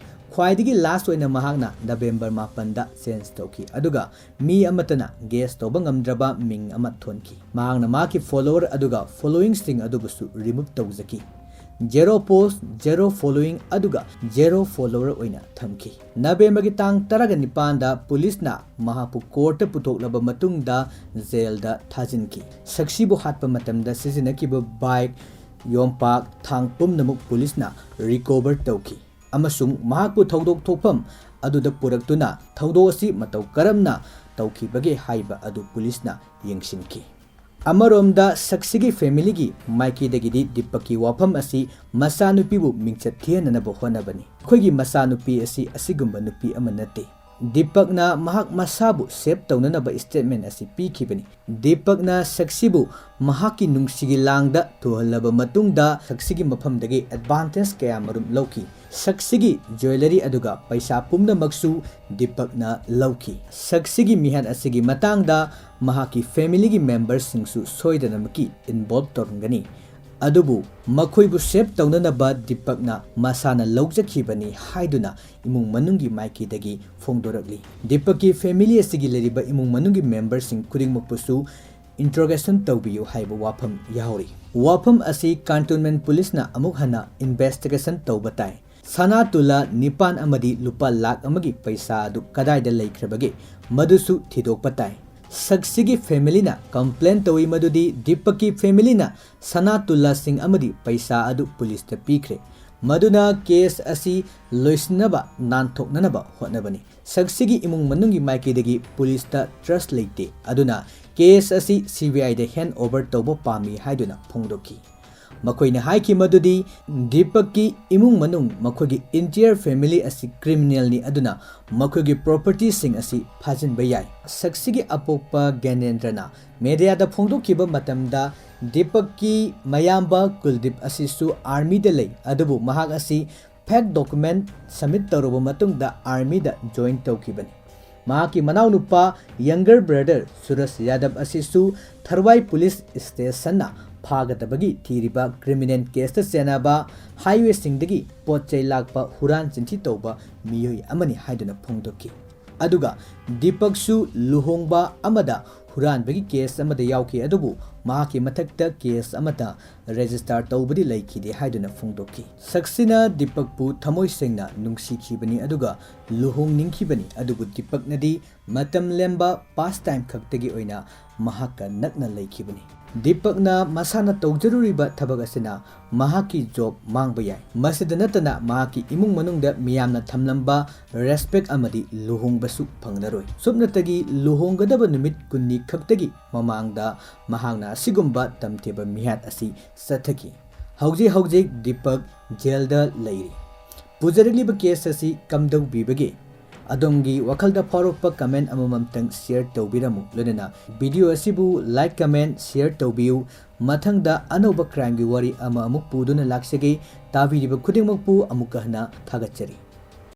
ꯈ꯭ꯋꯥꯏꯗꯒꯤ last ꯑꯣꯏꯅ ꯃꯍꯥꯛꯅ November ꯃꯥꯄꯟꯗ change ꯇꯧꯈꯤ, ꯑꯗꯨꯒ ꯃꯤ ꯑꯃꯠꯇꯅ guess ꯇꯧꯕ ꯉꯝꯗ꯭ꯔꯕ ꯃꯤꯡ ꯑꯃ ꯊꯣꯟꯈꯤ꯫ ꯃꯍꯥꯛꯅ ꯃꯍꯥꯛꯀꯤ follower ꯑꯗꯨꯒ following ꯁꯤꯡ ꯑꯗꯨꯕꯨꯁꯨ remove ꯇꯧꯖꯈꯤ꯫ Zero post, zero following ꯑꯗꯨꯒ zero follower ꯑꯣꯏꯅ ꯊꯝꯈꯤ꯫ ꯅꯕꯦꯝꯕꯔꯒꯤ ꯇꯥꯡ ꯇꯔꯥꯒ ꯅꯤꯄꯥꯟꯗ ꯄꯨꯂꯤꯁꯅ ꯃꯍꯥꯛꯄꯨ ꯀꯣꯔꯠꯇ ꯄꯨꯊꯣꯛꯂꯕ ꯃꯇꯨꯡꯗ ꯖꯦꯜꯗ ꯊꯥꯖꯤꯟꯈꯤ꯫ ꯁꯛꯁꯤꯕꯨ ꯍꯥꯠꯄ ꯃꯇꯝꯗ ꯁꯤꯖꯤꯟꯅꯈꯤꯕ ꯕꯥꯏꯛ, ꯌꯣꯝꯄꯥꯛ, ꯊꯥꯡ ꯄꯨꯝꯅꯃꯛ ꯄꯨꯂꯤꯁꯅ recover ꯇꯧꯈꯤ ꯑꯃꯁꯨꯡ ꯃꯍꯥꯛꯄꯨ ꯊꯧꯗꯣꯛ ꯊꯣꯛꯐꯝ ꯑꯗꯨꯗ ꯄꯨꯔꯛꯇꯨꯅ ꯊꯧꯗꯣꯛ ꯑꯁꯤ ꯃꯇꯧ ꯀꯔꯝꯅ ꯇꯧꯈꯤꯕꯒꯦ ꯍꯥꯏꯕ ꯑꯗꯨ ꯄꯨꯂꯤꯁꯅ ꯌꯦꯡꯁꯤꯟꯈꯤ꯫ ꯑꯃꯔꯣꯝꯗ ꯁꯛꯁꯤꯒꯤ familyꯒꯤ ꯃꯥꯏꯀꯩꯗꯒꯤꯗꯤ ꯗꯤꯄꯛꯀꯤ ꯋꯥꯐꯝ ꯑꯁꯤ ꯃꯆꯥꯅꯨꯄꯤꯕꯨ ꯃꯤꯡꯆꯠ ꯊꯤꯍꯟꯅꯅꯕ ꯍꯣꯠꯅꯕꯅꯤ꯫ "ꯑꯩꯈꯣꯏꯒꯤ ꯃꯆꯥꯅꯨꯄꯤ ꯑꯁꯤ ꯑꯁꯤꯒꯨꯝꯕ ꯅꯨꯄꯤ ꯑꯃ ꯅꯠꯇꯦ꯫ ꯗꯤꯄꯛꯅ ꯃꯍꯥꯛ ꯃꯁꯥꯕꯨ save ꯇꯧꯅꯅꯕ statement ꯑꯁꯤ ꯄꯤꯈꯤꯕꯅꯤ꯫ ꯗꯤꯄꯛꯅ ꯁꯛꯁꯤꯕꯨ ꯃꯍꯥꯛꯀꯤ ꯅꯨꯡꯁꯤꯒꯤ ꯂꯥꯡꯗ ꯊꯨꯍꯜꯂꯕ ꯃꯇꯨꯡꯗ ꯁꯛꯁꯤꯒꯤ ꯃꯐꯝꯗꯒꯤ advantage ꯀꯌꯥꯃꯔꯨꯝ ꯂꯧꯈꯤ꯫ ꯁꯛꯁꯤꯒꯤ jewellery ꯑꯗꯨꯒ ꯄꯩꯁꯥ ꯄꯨꯝꯅꯃꯛꯁꯨ ꯗꯤꯄꯛꯅ ꯂꯧꯈꯤ꯫ ꯁꯛꯁꯤꯒꯤ ꯃꯤꯍꯥꯠ ꯑꯁꯤꯒꯤ ꯃꯇꯥꯡꯗ ꯃꯍꯥꯛꯀꯤ familyꯒꯤ memberꯁꯤꯡꯁꯨ ꯁꯣꯏꯗꯅꯃꯛꯀꯤ involve ꯇꯧꯔꯝꯒꯅꯤ꯫ ꯑꯗꯨꯕꯨ ꯃꯈꯣꯏꯕꯨ save ꯇꯧꯅꯅꯕ ꯗꯤꯄꯛꯅ ꯃꯁꯥꯅ ꯂꯧꯖꯈꯤꯕꯅꯤ" ꯍꯥꯏꯗꯨꯅ ꯏꯃꯨꯡ ꯃꯅꯨꯡꯒꯤ ꯃꯥꯏꯀꯩꯗꯒꯤ ꯐꯣꯡꯗꯣꯔꯛꯂꯤ꯫ ꯗꯤꯄꯛꯀꯤ family ꯑꯁꯤꯒꯤ ꯂꯩꯔꯤꯕ ꯏꯃꯨꯡ ꯃꯅꯨꯡꯒꯤ memberꯁꯤꯡ ꯈꯨꯗꯤꯡꯃꯛꯄꯨꯁꯨ interrogation ꯇꯧꯕꯤꯌꯨ ꯍꯥꯏꯕ ꯋꯥꯐꯝ ꯌꯥꯎꯔꯤ꯫ ꯋꯥꯐꯝ ꯑꯁꯤ cantonment ꯄꯨꯂꯤꯁꯅ ꯑꯃꯨꯛ ꯍꯟꯅ investigation ꯇꯧꯕ ꯇꯥꯏ꯫ ꯁꯅꯥ ꯇꯨꯂꯥ ꯅꯤꯄꯥꯟ ꯑꯃꯗꯤ ꯂꯨꯄꯥ ꯂꯥꯈ ꯑꯃꯒꯤ ꯄꯩꯁꯥ ꯑꯗꯨ ꯀꯗꯥꯏꯗ ꯂꯩꯈ꯭ꯔꯕꯒꯦ, ꯃꯗꯨꯁꯨ ꯊꯤꯗꯣꯛꯄ ꯇꯥꯏ꯫ ꯁꯛꯁꯤꯒꯤ familyꯅ complain ꯇꯧꯏ ꯃꯗꯨꯗꯤ ꯗꯤꯄꯛꯀꯤ familyꯅ ꯁꯅꯥ ꯇꯨꯂꯥꯁꯤꯡ ꯑꯃꯗꯤ ꯄꯩꯁꯥ ꯑꯗꯨ ꯄꯨꯂꯤꯁꯇ ꯄꯤꯈ꯭ꯔꯦ꯫ ꯃꯗꯨꯅ case ꯑꯁꯤ ꯂꯣꯏꯁꯤꯟꯅꯕ, ꯅꯥꯟꯊꯣꯛꯅꯅꯕ ꯍꯣꯠꯅꯕꯅꯤ꯫ ꯁꯛꯁꯤꯒꯤ ꯏꯃꯨꯡ ꯃꯅꯨꯡꯒꯤ ꯃꯥꯏꯀꯩꯗꯒꯤ ꯄꯨꯂꯤꯁꯇ trust ꯂꯩꯇꯦ, ꯑꯗꯨꯅ case ꯑꯁꯤ CBIꯗ hand over ꯇꯧꯕ ꯄꯥꯝꯃꯤ ꯍꯥꯏꯗꯨꯅ ꯐꯣꯡꯗꯣꯛꯈꯤ꯫ ꯃꯈꯣꯏꯅ ꯍꯥꯏꯈꯤ ꯃꯗꯨꯗꯤ ꯗꯤꯄꯛꯀꯤ ꯏꯃꯨꯡ ꯃꯅꯨꯡ, ꯃꯈꯣꯏꯒꯤ entire family ꯑꯁꯤ criminalꯅꯤ, ꯑꯗꯨꯅ ꯃꯈꯣꯏꯒꯤ propertyꯁꯤꯡ ꯑꯁꯤ ꯐꯥꯖꯤꯟꯕ ꯌꯥꯏ꯫ ꯁꯛꯁꯤꯒꯤ ꯑꯄꯣꯛꯄ ꯒ꯭ꯌꯥꯅꯦꯟꯗ꯭ꯔꯅ mediaꯗ ꯐꯣꯡꯗꯣꯛꯈꯤꯕ ꯃꯇꯝꯗ, ꯗꯤꯄꯛꯀꯤ ꯃꯌꯥꯝꯕ ꯀꯨꯜꯗꯤꯞ ꯑꯁꯤꯁꯨ armyꯗ ꯂꯩ, ꯑꯗꯨꯕꯨ ꯃꯍꯥꯛ ꯑꯁꯤ fake document submit ꯇꯧꯔꯕ ꯃꯇꯨꯡꯗ armyꯗ join ꯇꯧꯈꯤꯕꯅꯤ꯫ ꯃꯍꯥꯛꯀꯤ ꯃꯅꯥꯎꯅꯨꯄꯥ, younger brother, ꯁꯨꯔꯖ ꯌꯥꯗꯕ ꯑꯁꯤꯁꯨ ꯊꯔꯋꯥꯏ ꯄꯨꯂꯤꯁ ꯁ꯭ꯇꯦꯁꯟꯅ ꯐꯥꯒꯗꯕꯒꯤ ꯊꯤꯔꯤꯕ criminal caseꯇ ꯆꯦꯟꯅꯕ, highwayꯁꯤꯡꯗꯒꯤ ꯄꯣꯠ ꯆꯩ ꯂꯥꯛꯄ, ꯍꯨꯔꯥꯟ ꯆꯤꯟꯊꯤ ꯇꯧꯕ ꯃꯤꯑꯣꯏ ꯑꯃꯅꯤ ꯍꯥꯏꯗꯨꯅ ꯐꯣꯡꯗꯣꯛꯈꯤ꯫ ꯑꯗꯨꯒ ꯗꯤꯄꯛꯁꯨ ꯂꯨꯍꯣꯡꯕ ꯑꯃꯗ ꯍꯨꯔꯥꯟꯕꯒꯤ ꯀꯦꯁ ꯑꯃꯗ ꯌꯥꯎꯈꯤ, ꯑꯗꯨꯕꯨ ꯃꯍꯥꯛꯀꯤ ꯃꯊꯛꯇ ꯀꯦꯁ ꯑꯃꯠꯇ ꯔꯦꯖꯤꯁꯇꯥꯔ ꯇꯧꯕꯗꯤ ꯂꯩꯈꯤꯗꯦ ꯍꯥꯏꯗꯨꯅ ꯐꯣꯡꯗꯣꯛꯈꯤ꯫ ꯁꯛꯁꯤꯅ ꯗꯤꯄꯛꯄꯨ ꯊꯃꯣꯏ ꯁꯦꯡꯅ ꯅꯨꯡꯁꯤꯈꯤꯕꯅꯤ, ꯑꯗꯨꯒ ꯂꯨꯍꯣꯡꯅꯤꯡꯈꯤꯕꯅꯤ, ꯑꯗꯨꯕꯨ ꯗꯤꯄꯛꯅꯗꯤ ꯃꯇꯝ ꯂꯦꯟꯕ, ꯄꯥꯁ ꯇꯥꯏꯝ ꯈꯛꯇꯒꯤ ꯑꯣꯏꯅ ꯃꯍꯥꯛꯀ ꯅꯛꯅ ꯂꯩꯈꯤꯕꯅꯤ꯫ ꯗꯤꯄꯛꯅ ꯃꯁꯥꯅ ꯇꯧꯖꯔꯨꯔꯤꯕ ꯊꯕꯛ ꯑꯁꯤꯅ ꯃꯍꯥꯛꯀꯤ ꯖꯣꯕ ꯃꯥꯡꯕ ꯌꯥꯏ꯫ ꯃꯁꯤꯗ ꯅꯠꯇꯅ ꯃꯍꯥꯛꯀꯤ ꯏꯃꯨꯡ ꯃꯅꯨꯡꯗ ꯃꯤꯌꯥꯝꯅ ꯊꯝꯂꯝꯕ ꯔꯦꯁꯄꯦꯛ ꯑꯃꯗꯤ ꯂꯨꯍꯣꯡꯕꯁꯨ ꯐꯪꯂꯔꯣꯏ꯫ ꯁꯨꯞꯅꯇꯒꯤ ꯂꯨꯍꯣꯡꯒꯗꯕ ꯅꯨꯃꯤꯠ ꯀꯨꯟꯅꯤ ꯈꯛꯇꯒꯤ ꯃꯃꯥꯡꯗ ꯃꯍꯥꯛꯅ ꯑꯁꯤꯒꯨꯝꯕ ꯇꯝꯊꯤꯕ ꯃꯤꯍꯥꯠ ꯑꯁꯤ ꯆꯠꯊꯈꯤ꯫ ꯍꯧꯖꯤꯛ ꯍꯧꯖꯤꯛ ꯗꯤꯄꯛ ꯖꯦꯜꯗ ꯂꯩꯔꯤ꯫ ꯄꯨꯖꯔꯛꯂꯤꯕ ꯀꯦꯁ ꯑꯁꯤ ꯀꯝꯗꯧꯕꯤꯕꯒꯦ? ꯑꯗꯣꯝꯒꯤ ꯋꯥꯈꯜꯗ ꯐꯥꯎꯔꯛꯄ ꯀꯃꯦꯟ ꯑꯃꯃꯝꯇꯪ ꯁꯤꯌꯔ ꯇꯧꯕꯤꯔꯝꯃꯨ, ꯂꯣꯏꯅꯅ ꯚꯤꯗꯤꯑꯣ ꯑꯁꯤꯕꯨ ꯂꯥꯏꯛ, ꯀꯃꯦꯟ, ꯁꯤꯌꯔ ꯇꯧꯕꯤꯌꯨ꯫ ꯃꯊꯪꯗ ꯑꯅꯧꯕ ꯀ꯭ꯔꯥꯏꯝꯒꯤ ꯋꯥꯔꯤ ꯑꯃ ꯑꯃꯨꯛ ꯄꯨꯗꯨꯅ ꯂꯥꯛꯆꯒꯦ꯫ ꯇꯥꯕꯤꯔꯤꯕ ꯈꯨꯗꯤꯡꯃꯛꯄꯨ ꯑꯃꯨꯛꯀ ꯍꯟꯅ ꯊꯥꯒꯠꯆꯔꯤ꯫